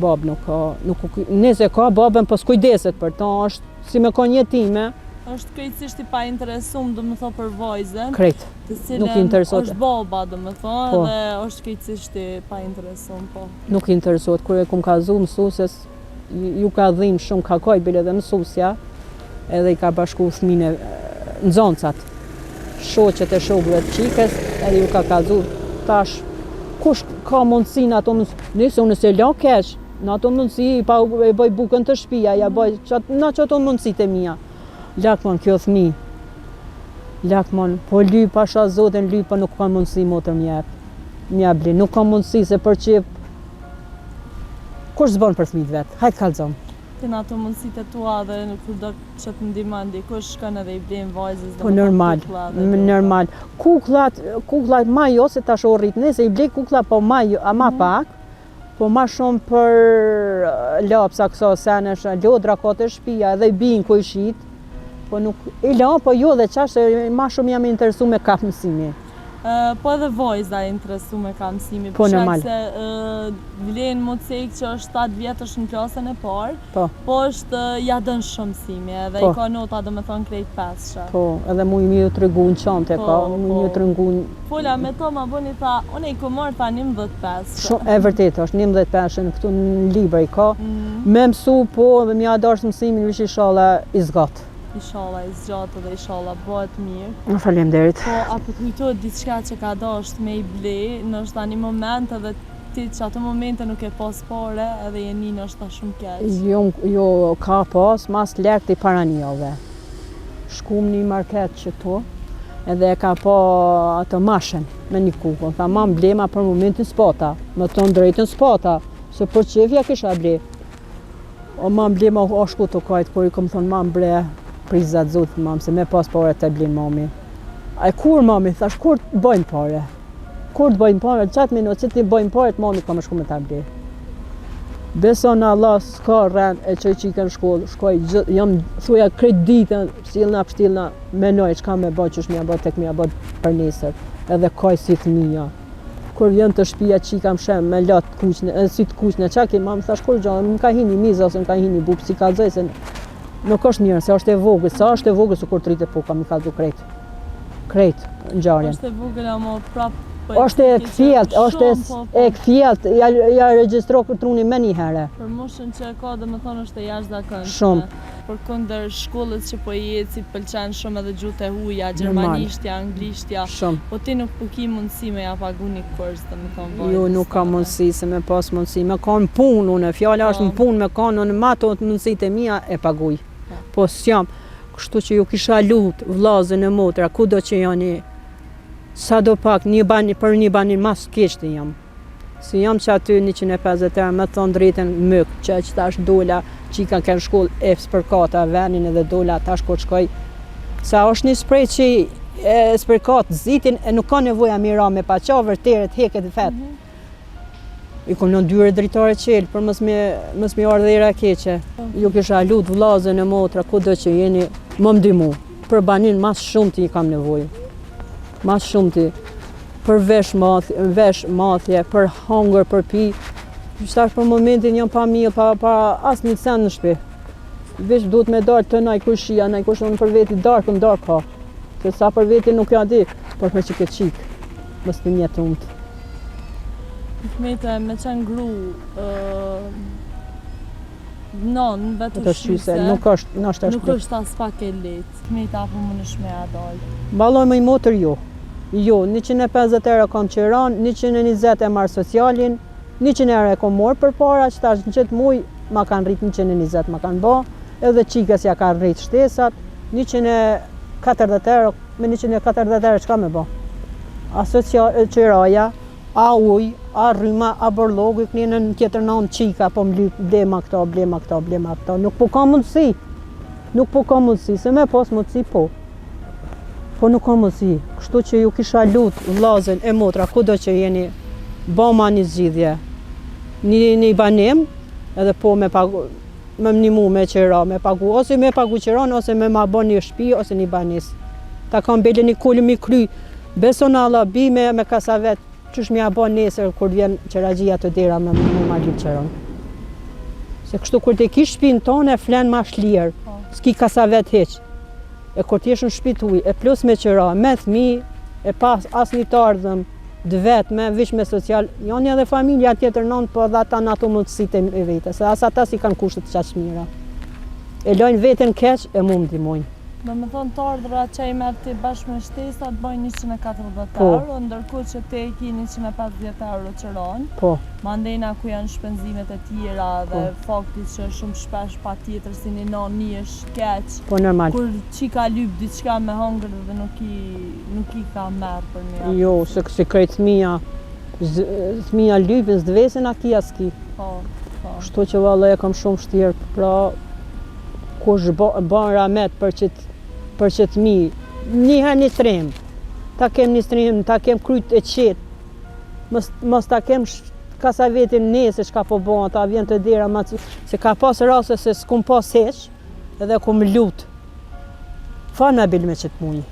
babë nuk ka, nuk, nëse ka babën, po s'kujdeset për ta, është si me kon jetime.
Është krejtësisht i painteresum, do më thonë për vajzën.
Krejt.
Të cilën
nuk i interesohet.
është baba, do më thonë,
Po.
dhe është krejtësisht i painteresum, po.
Nuk i interesohet, kur e kum kallzu mësuses, ju ka dhimë shumë, ka kajt bile edhe mësusja, edhe i ka bashku fëmin e nxoncat, shoqet e shokëve të qikës, edhe ju ka kallzu tash kush ka mundësi në ato mundësi, nëse unë se la keq, në ato mundësi i pa e bëj bukën të shtëpia, ja bëj qat, në qato mundësitë e mia. Lakmon kjo fëmi. Lakmon, po lyp pasha zotin lyp, po nuk ka mundësi motër m'jep. M'ja bli, nuk ka mundësi se për qep Kush s'bën për fëmijët vet? Hajt kallzom.
Ti në ato mundësitë e tua dhe kur do që të ndihmon dikush shkon edhe i blen vajzës
Po normal, normal. Kukllat, kukllat ma jo se tash u rrit, nëse i blej kuklla po ma jo, a ma pak, po ma shumë për lapsa këso senesh, lodra ka te shtëpia edhe i bin ku i shit, po nuk i la, po jo dhe qash se ma shumë jam interesu me kap mësimi.
Po edhe vajza e interesu me ka mësimi,
Po,
për shkak
normal.
se vlen mu cek që është 7 vjet është në klasën e parë,
Po.
po është ja dën shumë mësimi edhe
Po.
i ka nota do me thonë krejt pesëshe.
Po, edhe mu i mi u tregu në çantë e
Po,
ka, mu i mi u
po.
tregu në
Fola me to ma bëni tha, unë i kom marrë tha 11 pesëshe.
Shumë, e vërtetë është, 11 peshe në këtu në libër i ka.
Mm.
Me mësu po dhe m'ja dash mësimin, vish ishalla i zgat.
Ishalla i zgjatë dhe ishalla bëhet mirë.
Faleminderit.
Po, a po të kujtohet diçka që ka dasht me i ble, ndoshta një moment edhe ti që ato momente nuk e pas pare edhe je ni ndoshta shumë keq.
Jo, jo, ka pas, mas lekti para një jave. Shkum një market që to, edhe e ka pa atë mashën me një kukull. Tha, ma më blema për momentin s'pata, me thonë drejtën s'pata, se për qefja kisha ble. O ma më blema, o shku të kajt, kur i kom thonë, ma më bre, prizat zotit mam, se me pas pare të blin mami. A e kur mami, thash, kur të bëjmë pare? Kur të bëjmë pare, qatë minut që ti bëjmë pare, të mami ka me shku me ta ble. Beso në Allah, s'ka rren, e qoj qikën në shkollë, shkoj, gjë, jam, thuja, krejt ditën, psillna, pshtillna, menoj, çka me bë, qysh me ja bë, tek me ja bë për nesër, edhe kaj si fëmija. Kur vjen të shtëpia qika më shem me lot kuqne, e sy të kuqne, çka ke mam, thash kur gjë, më ka hini miza ose më ka hini bub, si kallzoj se nuk është mirë, se është e vogël, sa është e vogël se kur të rritet po kam i kallzu krejt. Krejt ngjarjen.
Është e vogël ama prap po e
Është e
ke që
kthjellt, është e,
shumë, po, po.
e kthjellt, ja, ja regjistro truni më një herë.
Për moshën që e ka, do me thonë është e jashtëzakonshme.
Shumë.
Për kundër shkollës që po i eci, pëlqen shumë edhe gjuhët e huaja,
Normal.
gjermanishtja, anglishtja.
Shumë.
Po ti nuk po ki mundësi me ja pagu një kurs, do me thonë vajzës.
Jo, nuk ka
tënde.
mundësi, se me pas mundësi, me kanë punë unë, fjala është
Po.
në punë, me kanë unë, ma ato mundësitë e mia e paguj.
Po.
Po s'jam, kështu që ju kisha lut vllazën e motra, kudo që jani, sa do pak, një bani, për një banin mas keqti jam. Si jam që aty 150 euro, me thonë drejtën myk, që që tash dola, qika kanë shkollë, e spërkata venin edhe dola, tash kur shkoj. Sa është një sprej që e spërkat zitin e nuk ka nevoja mi ra me paqavër, teret, heket vet.
Mhm.
I kom lënë dyre dritare qelë për mos me, mos me ardhë era e keqe. Ju kisha lut vllazën e motra, kudo që jeni, më ndihmu. Për banim ma shumti i kam nevojë. Ma shumti. Për vesh math, vesh mathje, për hangër, për pi. Tash për momentin jam pa miell, pa, pa asnjë sen në shpi. Veç duhet me dalë të naj kojshia, naj kush unë për veti darkën darkë ha. Se sa për veti nuk ja di, por për që këtë qikë, mos të njetë umë.
Hykmete, me qenë gru, Nonë, vetushqyse,
nuk është, nështë është
nuk është as pak e lehtë. Hykmete apo mundesh me ja
dalë? Vallaj moj motër jo. Jo, 150 euro kam qeran, 120 e marr socialin, 100 euro e kom marrë përpara, që tash në qëtë muj, ma kanë rrit 120 ma kanë bo, edhe qikës ja kanë rrit shtesat, 140 euro, me 140 euro çka me bo? A social, qeraja, A ujë, a rryma, a borllogu, i këni në tjetër nanë qika, po më lyp, blema këto, blema këto, blema këto. Nuk po ka mundësi, nuk po ka mundësi, se me pas mundësi, po. Po nuk ka mundësi, kështu që ju kisha lut vllazën e motra, kudo që jeni, boma një zgjidhje, një, një banim, edhe po me pagu, me m'nimu me qera, me pagu, ose me pagu qeran, ose me ma bo një shpi, ose një banesë. Ta kam bele një kulm mi kry, Beso në Allah, bi me me kasavet, qysh me ja bo nesër kur vjen qeraxhia te dera me me ma lyp qeron. Se kështu kur të ki shpinë tone, flen ma shlirë, po. s'ki kasavet hiq. E kur t'jesh në shpi t'huj, e plus me qera, me thmi, e pas asnjë të ardhëm, të vetme, vish me social, janë edhe familja tjetër nënë, po edhe ata në ato mundësitë e veta, se as ata s'i kanë kushtet qaq mira. E lojnë veten keq, e mu më
ndihmojnë. Domethonë të ardhurat që i merr ti bashkë me shtesat bëjnë 140 po. euro, ndërkohë që ti e ki 150 euro qeron.
Po.
Mandena ku janë shpenzimet e tjera dhe po. fakti që shumë shpesh patjetër si një nonë nihesh keq.
Po normal.
Kur qika lyp diçka me hongër dhe nuk i nuk i ka merr për
një. Jo, se se krejt fëmija fëmija lypin s'të a ki a s'ki.
Po. Po.
Kështu që valla e kam shumë vështirë, pra Kush ban rahmet për qit për qit mi, një herë një strehim, ta kem një strehim, ta kem kryt e qetë, mos, mos ta kem kasavetin nesër çka po bon, ata vjen te dera, ma, se ka pas raste se s'kum pas hiq, edhe kum lut. Falma bil me qëtë muj.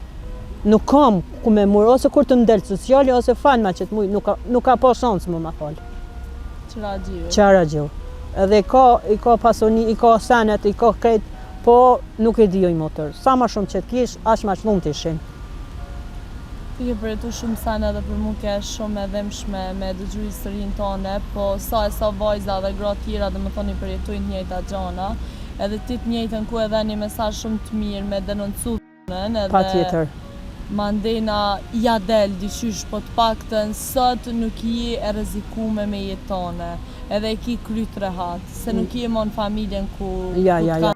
Nuk kam ku me mur, ose kur të më del sociali, ose falma qëtë muj, nuk ka, nuk ka pas shansë më ma
falë. Qeraxhiu.
Qeraxhiu. Edhe i ka, i ka pasuni, i ka senet, i ka krejt, po nuk e di oj motër. Sa ma shumë që të kish, aq ma të lumtë ishin.
Ti ke përjetu shumë sene dhe për mu ke shumë e dhimshme me dëgju historinë tone, po sa e sa vajza dhe gra tjera domethonë i përjetojnë të njëjta gjana, edhe ti të njëjtën ku edhe një mesazh shumë të mirë me denoncu dhunën edhe
Patjetër.
mandena ja del diqysh po të paktën sot nuk je e rrezikume me jetë tone edhe e ki kryt rehat se nuk je mo në familjen ku
Ja, ku ja,
të
ja.
kanë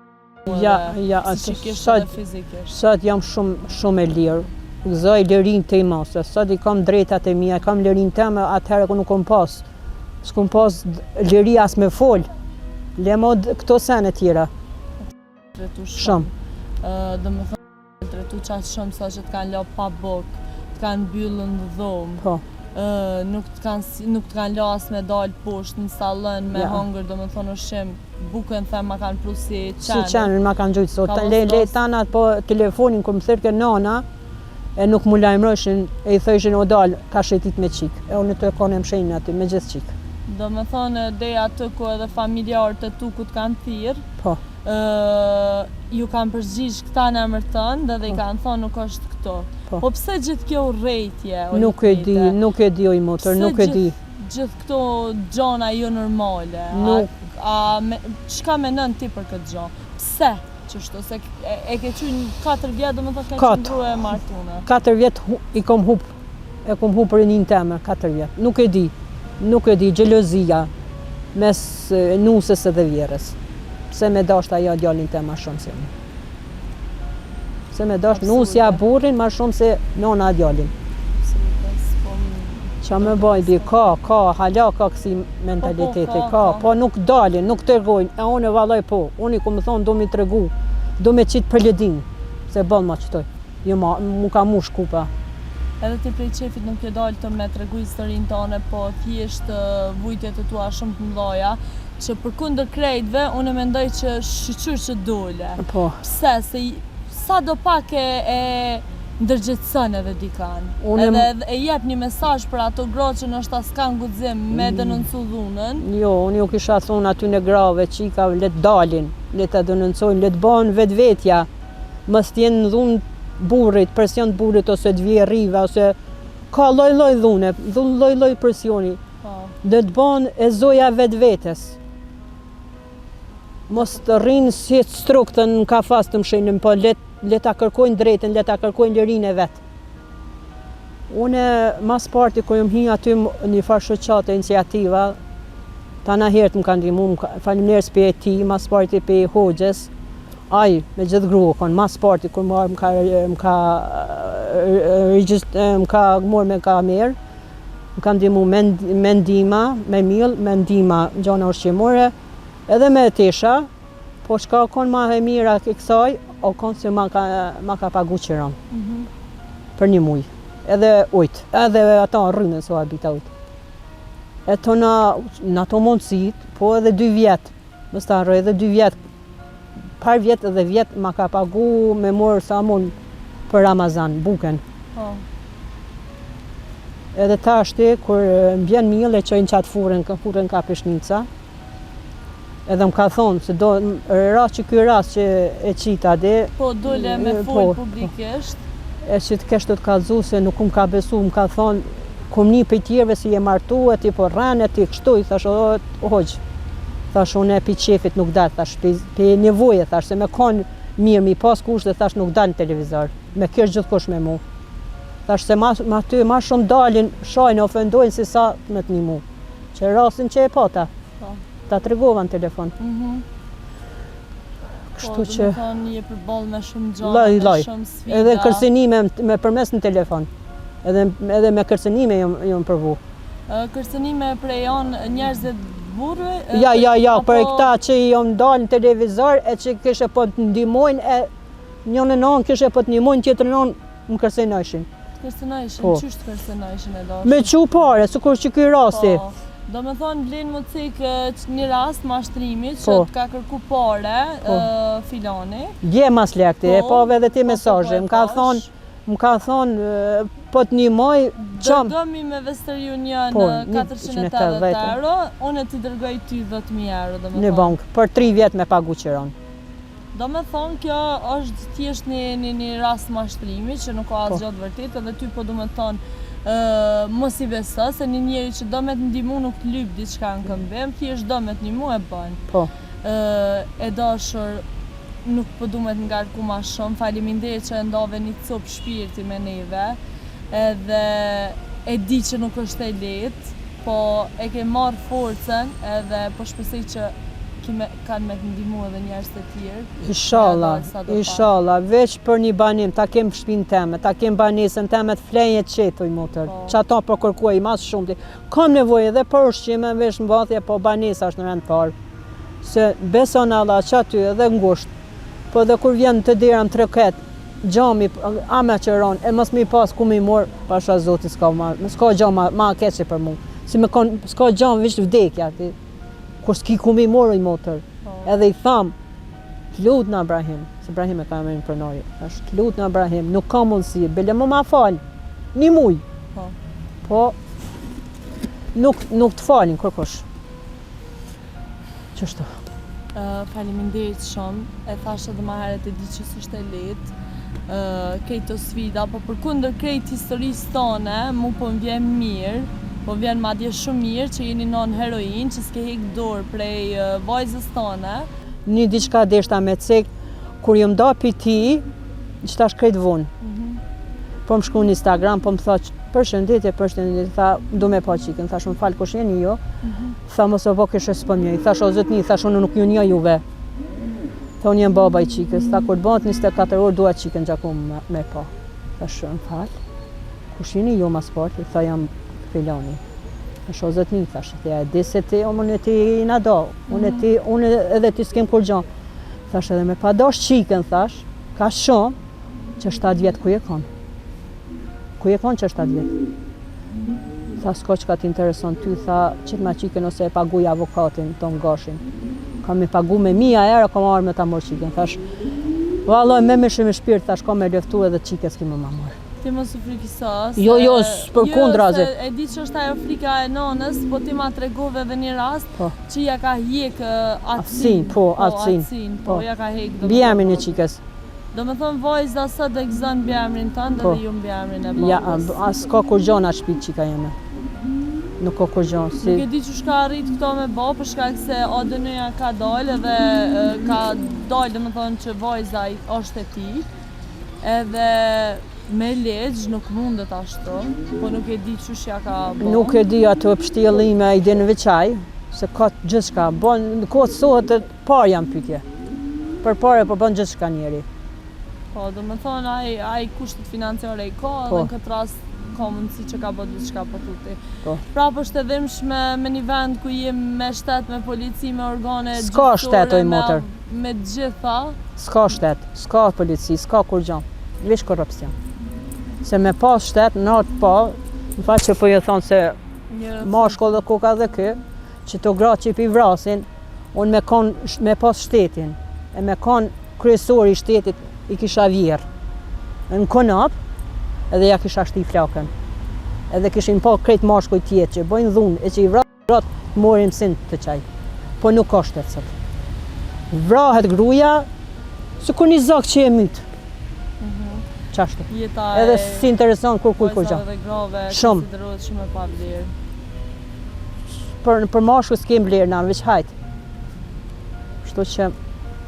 Ja,
edhe
ja, atë
psiqikisht
sot
edhe fizikisht.
sot jam shumë shumë e lirë. Gëzoj lirinë time, se sot i kam drejtat e mia, kam lirinë teme, atëherë ku nuk kom pas. S'kom pas liri as me fol. Le mo këto sene tjera.
Trajtu shumë. Domethonë, trajtu qaq shumë sa që të kanë la pa bukë, të kanë mbyllë në dhomë.
Po.
Nuk të kanë nuk të kanë la as me dal poshtë në sallon me ja. hongër, domethonë ushqim, bukën them ma kanë pru
si qenit. Si qenit ma kanë gjujtë sot. Le le tanat po telefonin kur më thirrke nana, e nuk mu lajmërojshin, e i thojshin o dal, ka shetit me qikë. E unë të konë e mshenjë aty, me gjithë
qikë. Domethonë, dej aty ku edhe familjarët e tu ku të kanë thirrë,
po.
ju kanë përgjigj këta në emër tënd dhe i po. kanë thonë nuk është këtu. Po, po pse gjithë kjo urrejtje?
Nuk e di, nuk e di oj motër, nuk e
di. Gjithë këto gjona jo normale?
Nuk.
A, a me, çka menon ti për këtë gjo? Pse? Qështu, se e, e ke qenë 4 vjet, domethonë ke qëndru e
martune. 4 vjet i kom hup, e kom hup rininë teme, 4 vjet. Nuk e di, nuk e di, xhelozia mes nuses edhe vjehrrës. Pse me dasht ajo djalin tem ma shumë se unë. Pse me dasht nusja burrin ma shumë se nona djalin. Qa me baj, bi, ka, ka, hala ka kësi mentaliteti, po, po, ka, ka, po nuk dalin, nuk tregojnë, e unë e vallaj po, unë i kom thonë, do mi tregu, do me qitë për ledin, se boll ma qëtoj, jo ma, mu ka mush kupa.
Edhe ti prej qefit nuk je dalë të me tregu historinë tone, po thjesht vujtjet e tua shumë të mëdhaja, që përkundër krejtve, unë e mendoj që shyqyr që dole.
Po.
Pse, se. Sado pak e, e ndërgjegjëson edhe dikan.
Unë
Edhe e jep një mesazh për ato gra që ndoshta s'kan guxim me denoncu dhunën.
Jo, unë ju kisha thonë atyne grave, çikave, le të dalin, le të denoncojnë, le të bëhen vetvetja, mos të jenë në dhunë burrit, presion të burrit ose të vjehrrive ose ka lloj-lloj dhune, dhunë lloj-lloj presioni.
Po.
Le të bëhen e zoja vetvetes. Mos të rrinë si të struktën në kafas të mshenën, po le, le ta kërkojnë drejtën, le ta kërkojnë lirinë e vet. Unë mas parti kur jam hi aty një farë shoqate iniciativa, tana herët më ka ndihmu, më ka, faleminderit pe tij, mas parti pe hoxhës, ai me gjithë grua kon mas parti kur më ka më ka më ka marrë me kamerë, Më ka ndihmu me, me ndihma, me mill, me ndihma gjona ushqimore, edhe me tesha, po çka o kon ma e mira e kësaj, o kon se ma ka, ma ka pagu qiron. Mm -hmm. Për një muj. Edhe ujt, edhe ato rrymën s'u habita ujt. E to në, në ato mundësit, po edhe dy vjet, mos ta harroj edhe dy vjet, Par vjet edhe vjet ma ka pagu me morë samun për Ramazan, buken.
Po.
Edhe tashti, kur më bjen mill e çoj në qatë furrën, furrën ka Peshnica, edhe më ka thonë se do rast që ky rast që e qita de
po dole me fol po, publikisht
e që të kesh të të kallzu se nuk më ka besu më ka thonë Kom ni prej tjerëve se je martu e ti po rren e ti kështu i thash o hoxhë thash unë pi qefit nuk dal thash pi pi nevoje thash se me kon mirë mi pas kushte thash nuk dal në televizor me kish gjithkush me mu thash se ma ma ty ma shumë dalin shajnë ofendojnë se sa me të nimu që rastin që e pata
po.
ta tregova në telefon
mm -hmm.
Kështu
po,
që
do të thonë je përballë me shumë gjëra,
lloj
me shumë sfida.
Edhe kërcënime me përmes në telefon. Edhe edhe me kërcënime jam jam provu.
Kërcënime prej anë njerëzve burrëve?
Ja, ja, ja, për këta që janë dalë në televizor e që kishe po të ndihmojnë e njënën anë kishe po të ndihmojnë, tjetrën anë më kërcënojshin.
Të kërcënojshin,
po.
qysh të kërcënojshin e dashur?
Me çu pare, sikur që ky rasti.
Po. Do me thonë, vlen me cek një rast mashtrimi që
po.
të ka kërku pare
po.
filani.
Dje mas lekti, e
po,
pave edhe ti
po, po,
mesazhe,
po,
më ka thonë, më ka thonë, po të ndihmoj,
qam. Dërgomi me Western Union
po,
480 euro, unë t'i dërgoj ty 10.000 euro, do me thonë.
Në bankë, për 3 vjet me pagu qiron.
Do me thonë, kjo është thjesht një, një, një rast mashtrimi, që nuk ka
po.
asgjë të vërtetë, edhe ty po du me thonë, mos i beso, se një njeri që do me të ndihmu nuk të lyp diçka në këmbim, thjesht do me të ndihmu e bën.
Po.
E dashur, nuk po du me të ngarku ma shumë, faleminderit që e ndave një copë shpirti me neve, edhe e di që nuk është e lehtë, po e ke marrë forcën edhe po shpresoj që kime, kanë me të ndihmu edhe njerëz të tjerë.
Inshallah, inshallah, veç për një banim, ta kem shpinë teme, ta kem banesën teme të flej e qetë oj motër.
Po.
Që ato po kërkoj mas shumë. Kam nevojë edhe për ushqime, veshmbathje, po banesa është në rend parë. Se beson Allah që aty edhe ngusht, po edhe kur vjen te dera më troket, xhami, ama që ron, e mos me i pas ku me i mor, pasha Zotin s'ka ma, s'ka gja ma, ma keqe për mu. Si me kon, s'ka gja veç vdekja, ti. Kur s'ki ku me i mor oj motër.
Po.
Edhe i tham, të lutna Brahim, se Brahim e ka emrin pronari, thash, të lutna Brahim, nuk ka mundësi, bile më ma fal, një muj.
Po.
Po, nuk, nuk të falin kërkush. Qështu.
Uh, faleminderit shumë. E thash edhe ma herët e di që s'është e lehtë. Uh, krejt të sfida, po përkundër krejt historisë tone, mu po më vjen mirë, po më vjen madje shumë mirë që jeni non heroin, që s'ke hek dorë prej uh, vajzës tone.
Një diçka deshta me cek, kur jom da pi ti, që tash krejt vonë.
Mm -hmm.
Po më shkru në Instagram, po më tha, përshëndetje, përshëndetje, tha, du me pa çikën, thash, më fal, kush jeni jo?
Mm -hmm.
Tha, mos o bo kishe s'po m'njoh, thash, o zotni, thash, unë nuk ju njoh juve. Tha, unë jam baba i çikës, tha, kur të bëhet 24 orë, dua çikën gjaku me, me pa. Thash, më fal, kush jeni ju mas parti, tha, jam filani. Thash, o zotni, thash, tha, e di se ti, o unë e ti na do, unë e ti, unë edhe ti s'kem kurgjo. Thash, edhe me pa dash çikën, thash, ka shumë, që 7 vjet ku je kon? Ku je kon që 7 vjet? Tha, s'ka çka t'intereson ty, tha, qitma çikën ose e paguj avokatin, ton gashin. Kam me pagu me mija euro, kam ardhë me ta morë çikën. Thash, Vallaj, me mish e me shpirt, thash, kam me luftu edhe çikën s'ki me ma
marrë. Ti mos u frikëso,
se... Jo, jo, përkundrazi.
Jo, se e di që është ajo frika e nonës, po ti ma tregove edhe një rast po. që ja ka hjek
atësin. Po, po atësin.
Po, po, ja ka hjek.
Mbiemrin e çikës.
Domethënë vajza sot e gëzon mbiemrin tënd po. edhe ju mbiemrin e
babës. Ja, as ka kurgjo në atë shpi çika jeme. Nuk ka kurgjo.
Si... Nuk e di qysh ka arrit këto me bo, për shkak se ADN-ja ka dalë edhe ka dalë domethënë që vajza është e tij. Edhe me ligj nuk mundet ashtu, po nuk e di qysh ja ka
bo. Nuk e di ato pështjellime i din veç ai, se ka gjithçka. Bon, në kohë sot Parja në pyetje. Për pare po bën gjithçka
njeri. Po, domethënë ai ai kushtet financiare i ka edhe po. në këtë rast ka mundësi që ka bërë diçka po thu ti. Po. Prapë është e dhimbshme me një vend ku je me shtet, me polici, me organe
S'ka shtet oj motër.
Me, me të gjitha.
S'ka shtet, s'ka polici, s'ka kurgjo. Veç korrupsion. Se me pas shtet, në atë po, në fakt që po ju thonë se mashkull dhe koka dhe ky, që to gratë që i pi vrasin, Unë me kon, me pas shtetin, e me kon kryesori i shtetit, i kisha vjerr në konop, edhe ja kisha shti flakën. Edhe kishin pa krejt mashkujt tjerë që bojnë dhunë e që i vrasin gratë, morin mësim te qaj. Po nuk ka shtet sot. Vrahet gruja, sikur një zog që e myt. Mhm. Qashtu.
Jeta
Edhe s'i intereson kurkujt
kurgjo. Vajzave dhe grave
shumë.
konsiderohet shumë e pavlerë.
Për, për mashkull s'kem vlerë na, veç hajt. Kështu që,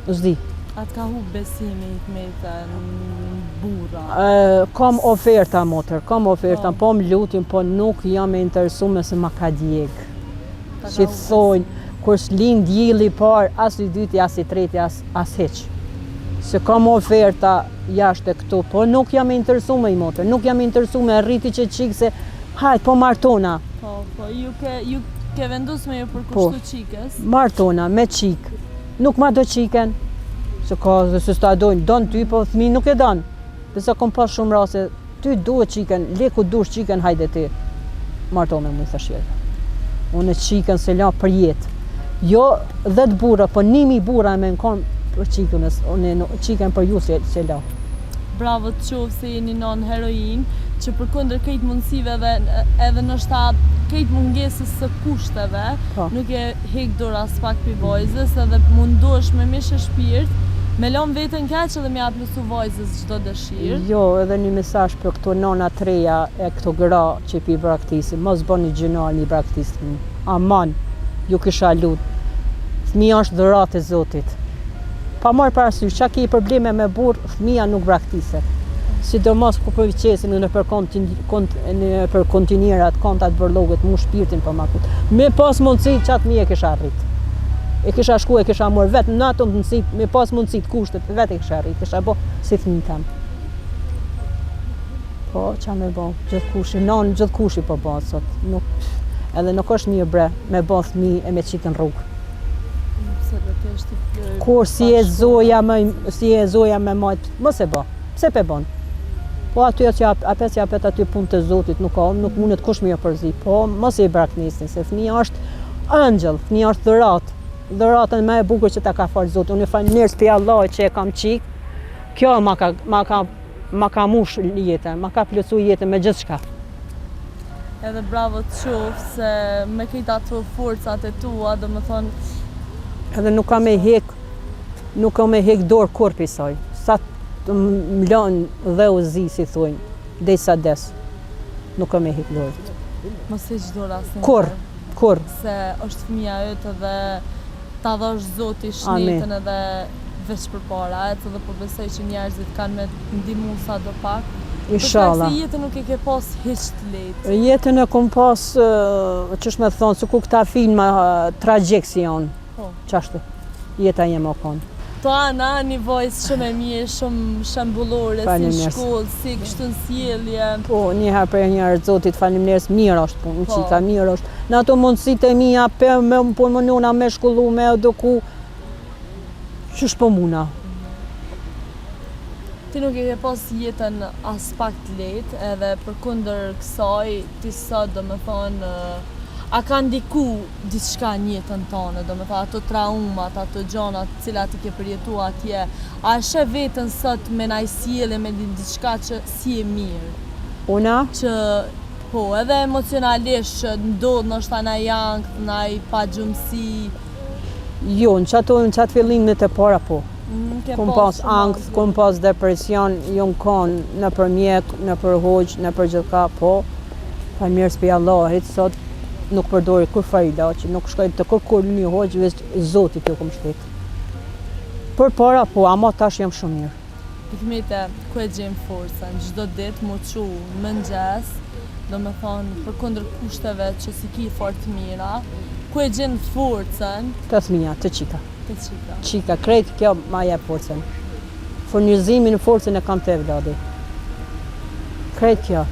s'di.
A të ka hup besimi Hikmete në
burra? Kam oferta, motër, kam oferta, po, po më lutin, po nuk jam e interesume se ma ka djeg. Si të thojnë, kur s'lind djeli i parë, as i dyti, as i treti, as, as hiq. Se kam oferta jashtë e këtu, po nuk jam e interesume motër, nuk jam e interesume, e rriti që qikë se Hajt, po martona.
Po, po, ju ke, ju ke vendos me ju përkushtu po,
çikës. Martona, me çikë. Nuk ma do çikën, se ka dhe se s'ta dojnë, don ty, po fëmi nuk e don. Dhe se kom pas shumë raste, ty duhet çikën, le ku dush çikën, hajde ti. Marto me mu, thash jo. Unë çikën s'e la për jetë. Jo dhetë burra, po një mi burra me në konë për çikën, unë çikën për ju s'e, s'e la.
Bravo të qoftë se je një nonë heroinë që përkundër krejt mundësive dhe edhe ndoshta krejt mungesës së kushteve po. nuk e hek dorë aspak pi vajzës edhe mundohesh me mish e shpirt me lon veten keq edhe me ja plotësu vajzës çdo
dëshirë. Jo, edhe një mesazh për këto nona të reja e këto gra që pi braktisin, mos bëni gjynah mi braktis fëmijë. Aman, ju kisha lut. Fëmija është dhuratë e Zotit. Pa marrë parasysh, ça ke probleme me burrë, fëmija nuk braktiset. Sidomos kur po i qesin nëpër kont, nëpër kontinierat, kontat bërllogut, mu shpirtin po ma kut. Me pas mundësi, qatë fëmijë e kisha rrit. E kisha shku, e kisha marrë vetë, në ato mundësi, me pas mundësi të kushtet, vetë e kisha rrit, kisha bo si fëmijë tem. Po, ça me bo, gjithkushi, nonë gjithkushi po bo sot, nuk, edhe nuk është mirë bre, me bo fëmijë e me qitë në rrugë. Kur si e zoja me, si e zoja me majt, mos e bo, pse pe bon? Po aty aty apet si apet aty punë të Zotit nuk ka, nuk mundet kush me ju përzi, po mos e braknisni, se fëmija është ëngjëll, fëmija është dhuratë, dhuratën më e bukur që ta ka falë Zoti. Unë faleminderit prej Allahut që e kam çik. Kjo ma ka ma ka ma ka mush jetën, ma ka plotësu jetën me gjithçka.
Edhe bravo të qoftë se me krejt ato forcat e tua,
domethënë Edhe nuk ka me hek, nuk ka me hek dorë kurrë prej saj. Sa të më lanë dheu zi, si thujnë, derisa des. Nuk ka me hek
dorë. Mos hiq dorë
asnjëherë. Kurrë, kurrë.
Se është fëmija yt edhe ta dhashtë Zoti shnetin edhe veç përpara, ec edhe po besoj që njerëzit kanë me të ndihmu sado
pak. Ishalla.
Për shkak se jetën nuk e ke pas hiç të
lehtë. Jetën e kom pas, qysh me thonë, sikur këta filma tragjik si janë. Po. Qashtu. Jeta jeme o
konë. Toana, një vajzë shumë e mirë, shumë shembullore, si në shkollë, si kështu në
sjellje. Po, një herë për një herë Zotit faleminderit, mirë është punë, po. çika mirë është. Në ato mundësitë e mia, pe me po munona me shkollu, me eduku. Qysh po muna?
Ti nuk e ke pas jetën aspak të lehtë, edhe përkundër kësaj, ti sot, domethënë, A ka ndiku diçka në jetën tane, domethënë ato traumat, ato gjanat të cilat i ke përjetu atje, a e sheh veten sot me naj sjellje, me diçka që s'je mirë?
Una?
Që po, edhe emocionalisht që ndodh ndoshta naj ankth, naj pagjumësi.
Jo, në qato, në qatë fillimet e para po.
Mm, ke
Kom
pas
pas
shumë
ankth, kom pas depresion, jom kon nëpër mjek, nëpër hoxhë, nëpër gjithka, po. Falëmirës prej Allahit, sot nuk përdori kurrfarë ilaçi, nuk shkoj te kërkush një hoxhë, veç Zotit ju kom shtet. Përpara po, ama tash jam shumë mirë.
Hikmete, ku e gjen forcën? Çdo ditë mu çu në mëngjes, domethonë, përkundër kushteve që s'i ki fort të mira, ku e gjen forcën?
Te fëmija, te çika.
Te çika.
Çika, krejt kjo ma jep forcën. Furnizimin forcën e kam te evladi. Krejt kjo.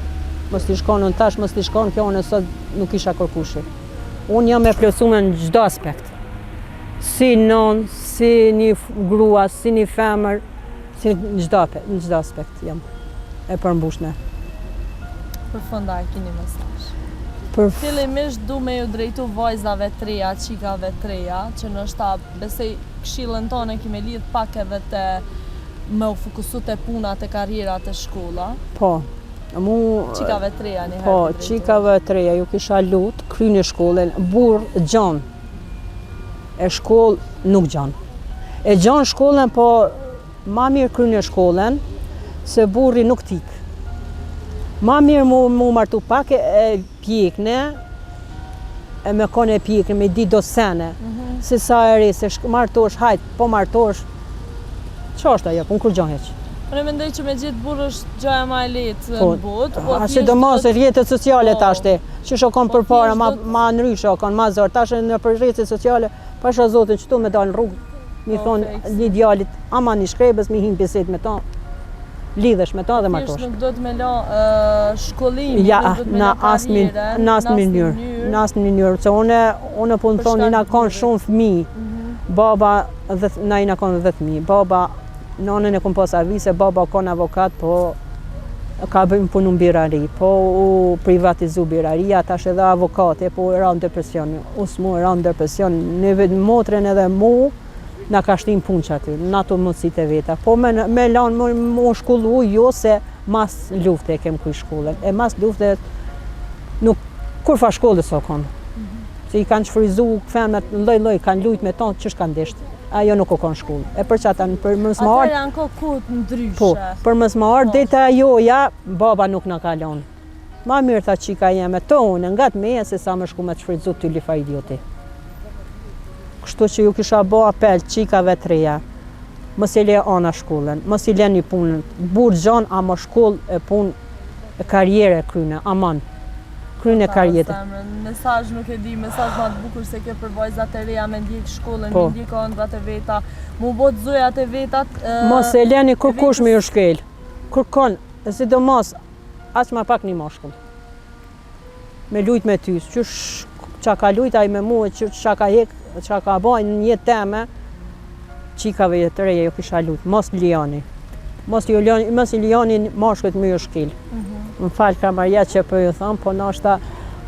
Mos t'ish kon unë tash, mos t'ish kon kjo, unë sot nuk isha kërkushi. Unë jam e plotësume në çdo aspekt. Si non, si një grua, si një femër, si në çdo në çdo aspekt jam e përmbushme.
Për fund a e kini mesazh?
Për
Fillimisht du me ju drejtu vajzave të reja, çikave të reja, që ndoshta besoj këshillën tonë e ki me lidh pak edhe te me u fokusu te puna, te karriera, te shkolla.
Po, mu...
Çikave të reja një
Po, çikave të reja, ju kisha lut, kryni shkollën, burrë gjon, e shkollë nuk gjon. E gjon shkollën, po ma mirë kryni shkollën, se burri nuk t'ik. Ma mirë mu, mu martu pak e, e pjekne, e me kone e pjekne, me di do sene, mm -hmm. se sa e re, se shk, martosh, hajt, po martosh, qa është ajo, po kurgjo hiç.
Unë mendoj që me gjetë burrë është gjaja ma e lehtë
po,
në botë, po
a sidomos rrjetet sociale po, tashti, qysh o kon po, përpara, ma, ma ndryshe o kon, ma zor, tash nëpër rrjetet sociale, pasha zotin që tu me dalë në rrugë, mi po, thonë një djalit, ama një shkrebës, mi hinë bisedë me ta, lidhesh me ta dhe martosh.
Thjesht nuk do të me la shkollimin,
ja,
nuk do të me la karrierën,
në asnjë mënyrë, në asnjë mënyrë, se unë, unë po më thonë, jena konë shumë fëmijë, mhm. baba, dhe, na jena konë 10 fëmijë, baba, nanën e kom pas avise, baba konë avokat, po ka bëjmë punu në birari, po u privatizu biraria, tash edhe avokate, po ra në depresion, u smu ra në depresion, në motrën edhe mu, na ka shti n'punë që aty, në ato mundësit e veta. Po me, me lanë, me, me shkollu, jo se mas lufte e kem kry shkollën. E mas lufte nuk, kurrfar shkolle s'o konë. Mm -hmm. Se i kanë shfryzu femnat lloj lloj, kanë lujt me tonë, qysh kanë desht. Ajo nuk o konë shkollë. E për që ata, për mos më
ardhë... janë kohë kohë ndryshe.
Po, për mos më ardhë, po. deri te ajoja, baba nuk na ka lonë. Ma mirë tha çika jeme të unë ngat meje se sa me shku me të shfrytëzu ty lifar idioti. Kështu që ju kisha bo apel çikave të reja, mos e le anash shkollën, mos i leni punën, burrë gjon ama shkollë e punë e karrierë e kryne, aman. Kryne karrierë.
Mesazh nuk e di, mesazh ma të bukur se kjo për vajzat e reja me ndjek shkollën, po. me ndjek ëndrrat e veta, mu bo të zojat e vetat.
Mos e leni kërkush me ju shkel. Kërkon, e sidomos Aq ma pak një mashkull. Me lujt me ty, qysh qa ka lujt ai me mua, qysh qa ka hek, qa ka ba në jetë teme, çikave të reja ju kisha lut, mos lijoni. Mos ju lijoni, mos i lijoni mashkujt me ju shkel. Mm -hmm. Më fal Kamaria që po ju thom, po nashta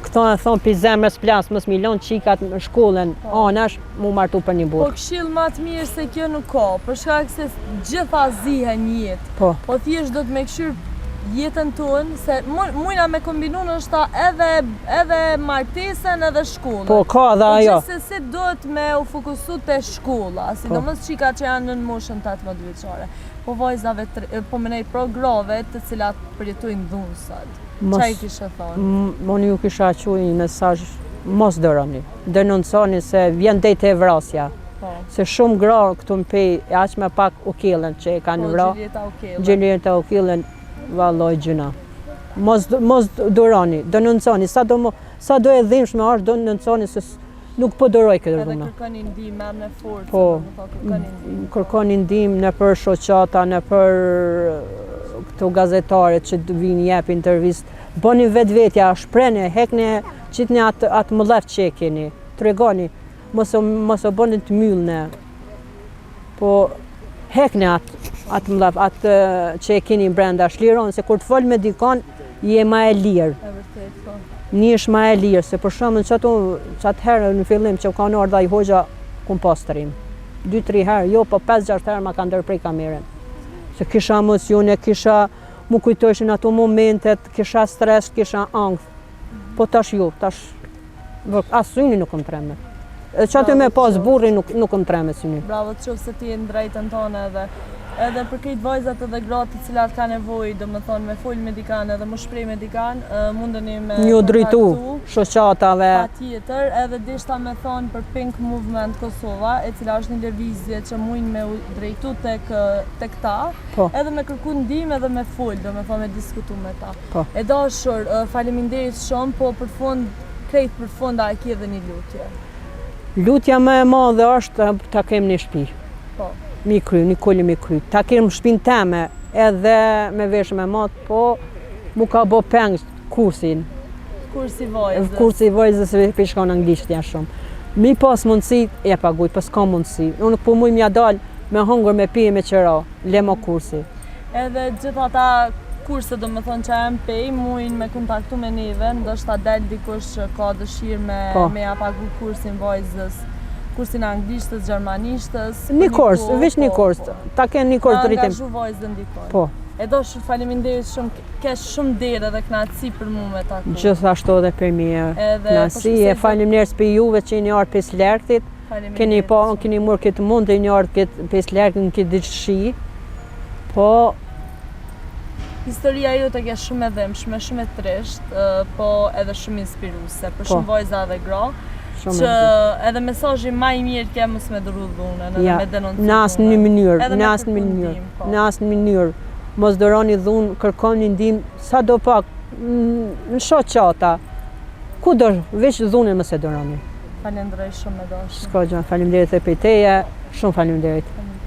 këto e thom pi zemrës plas, mos mi lon çikat në shkollën, po. anash, mu martu për një
burrë. Po këshill ma të mirë se kjo nuk ka, për shkak se gjitha zihen në jetë.
Po.
Po thjesht do të me kqyr jetën tonë, se mujna me kombinu ndoshta edhe, edhe martesën edhe shkollën.
Po, ka edhe
po,
ajo.
Po gjithsesi duhet me u fokusu te shkolla, po. sidomos çika që janë nën moshën 18 vjeçare. Po vajzave, po menej pro grave të cilat përjetojnë dhunë sot. Mos, Qa i kishe thonë?
Unë ju kisha çu një mesazh, mos duroni. Denonconi se vjen deri te vrasja. Po. Se shumë gra këtu në Pejë, e aq më pak Ukellën që e kanë
po,
vra.
Gjyljeta Ukellën.
Gjyljeta Ukellën, vallaj gjynah. Mos, mos duroni, denonconi, sa do, sa do e dhimbshme është, denonconi se nuk po duroj këtë
dhuna. Edhe kërkoni ndihmë, merrni forcë,
po,
kërkoni ndihmë.
Kërkoni ndihmë nëpër shoqata, nëpër këto gazetare që vijnë jep intervistë. Bëni vetvetja, shprehni, hekni, qitni atë, atë mëllef që e keni, tregoni, mos, mos e bëni të myllne, po hekni atë, atë mëllef, atë që e keni brenda, shlironi, se kur të fol me dikon, je ma e lirë.
E vërtet, po.
Nihesh ma e lirë, se për shembull qato, qatë herë në fillim që kanë ardhë ai hoxha, kum pas trim. Dy, tri herë, jo, po 5-6 herë ma ka ndërpre kamerën. Se kisha emocione, kisha, mu kujtojshin ato momentet, kisha stres, kisha ankth. Po tash jo, tash, as syni nuk më tremet. E qaty me pas burrin nuk, nuk më tremet syni.
Bravo të qoftë se ti je në drejtën tonë edhe edhe për krejt vajzat edhe gratë të cilat kanë nevojë, domethënë me fol me dikan edhe mu shpreh me dikan, mundeni me
M'ju drejtu shoqatave.
Patjetër, edhe deshta me thonë për Pink Movement Kosova, e cila është një lëvizje që mujnë me u drejtu tek tek ta,
po.
edhe me kërku ndihmë edhe me fol, domethënë me diskutu me ta.
Po.
E dashur, faleminderit shumë, po për fund, krejt për fund, a e ki edhe një lutje?
Lutja më e madhe është ta kem një shtëpi.
Po.
Mi kry, një kullë mi kry. Ta kem shtëpinë teme, edhe me veshë me mat, po mu ka bo peng kursin.
Kursi vajzës.
Kursi vajzës se po shkon anglisht janë shumë. Mi pas mundësi, e paguj, po s'ka mundësi. Unë nuk po muj m'ja dal me hongër, me pije, me qera, le mo kursi.
Edhe gjithë ata kurse do me thonë që janë Pejë, mujnë me kontaktu me neve, ndoshta del dikush që ka dëshirë me,
po.
me ja pagu kursin vajzës, kursin anglishtës, gjermanishtës.
Një kurs, veç një
po,
kurs,
po.
ta kenë një kurs drejtim.
Ta angazhu vajzën dikon.
Po.
E dashur faleminderit shumë, ke shumë nder edhe knaqësi për mu me taku.
Gjithashtu edhe për mie.
Edhe, po
Knaqësi, e faleminderit për juve që jeni ardhë prej largtit. Keni po, keni murë këtë mund dhe jeni ardhë këtë prej largtit në këtë ditë shi. Po,
Historia jote ke shumë e dhimbshme, shumë e trisht, po edhe shumë inspiruese për
po.
shumë vajza dhe gra,
shumë
që edhe mesazhi ma i mirë ke mos me duru dhunën, edhe
ja,
me denoncu
Në asnjë
dhunën.
mënyrë,
Edhe
në
me
asnjë
kërku
mënyrë,
ndihmë, po.
në asnjë mënyrë. Mos doroni dhunë, kërkoni ndihmë, sa do pak, në shoqata, ku do, veç dhunën mos e doroni.
Falenderoj shumë e dashur.
S'ka gjë, faleminderit edhe për teje, shumë faleminderit.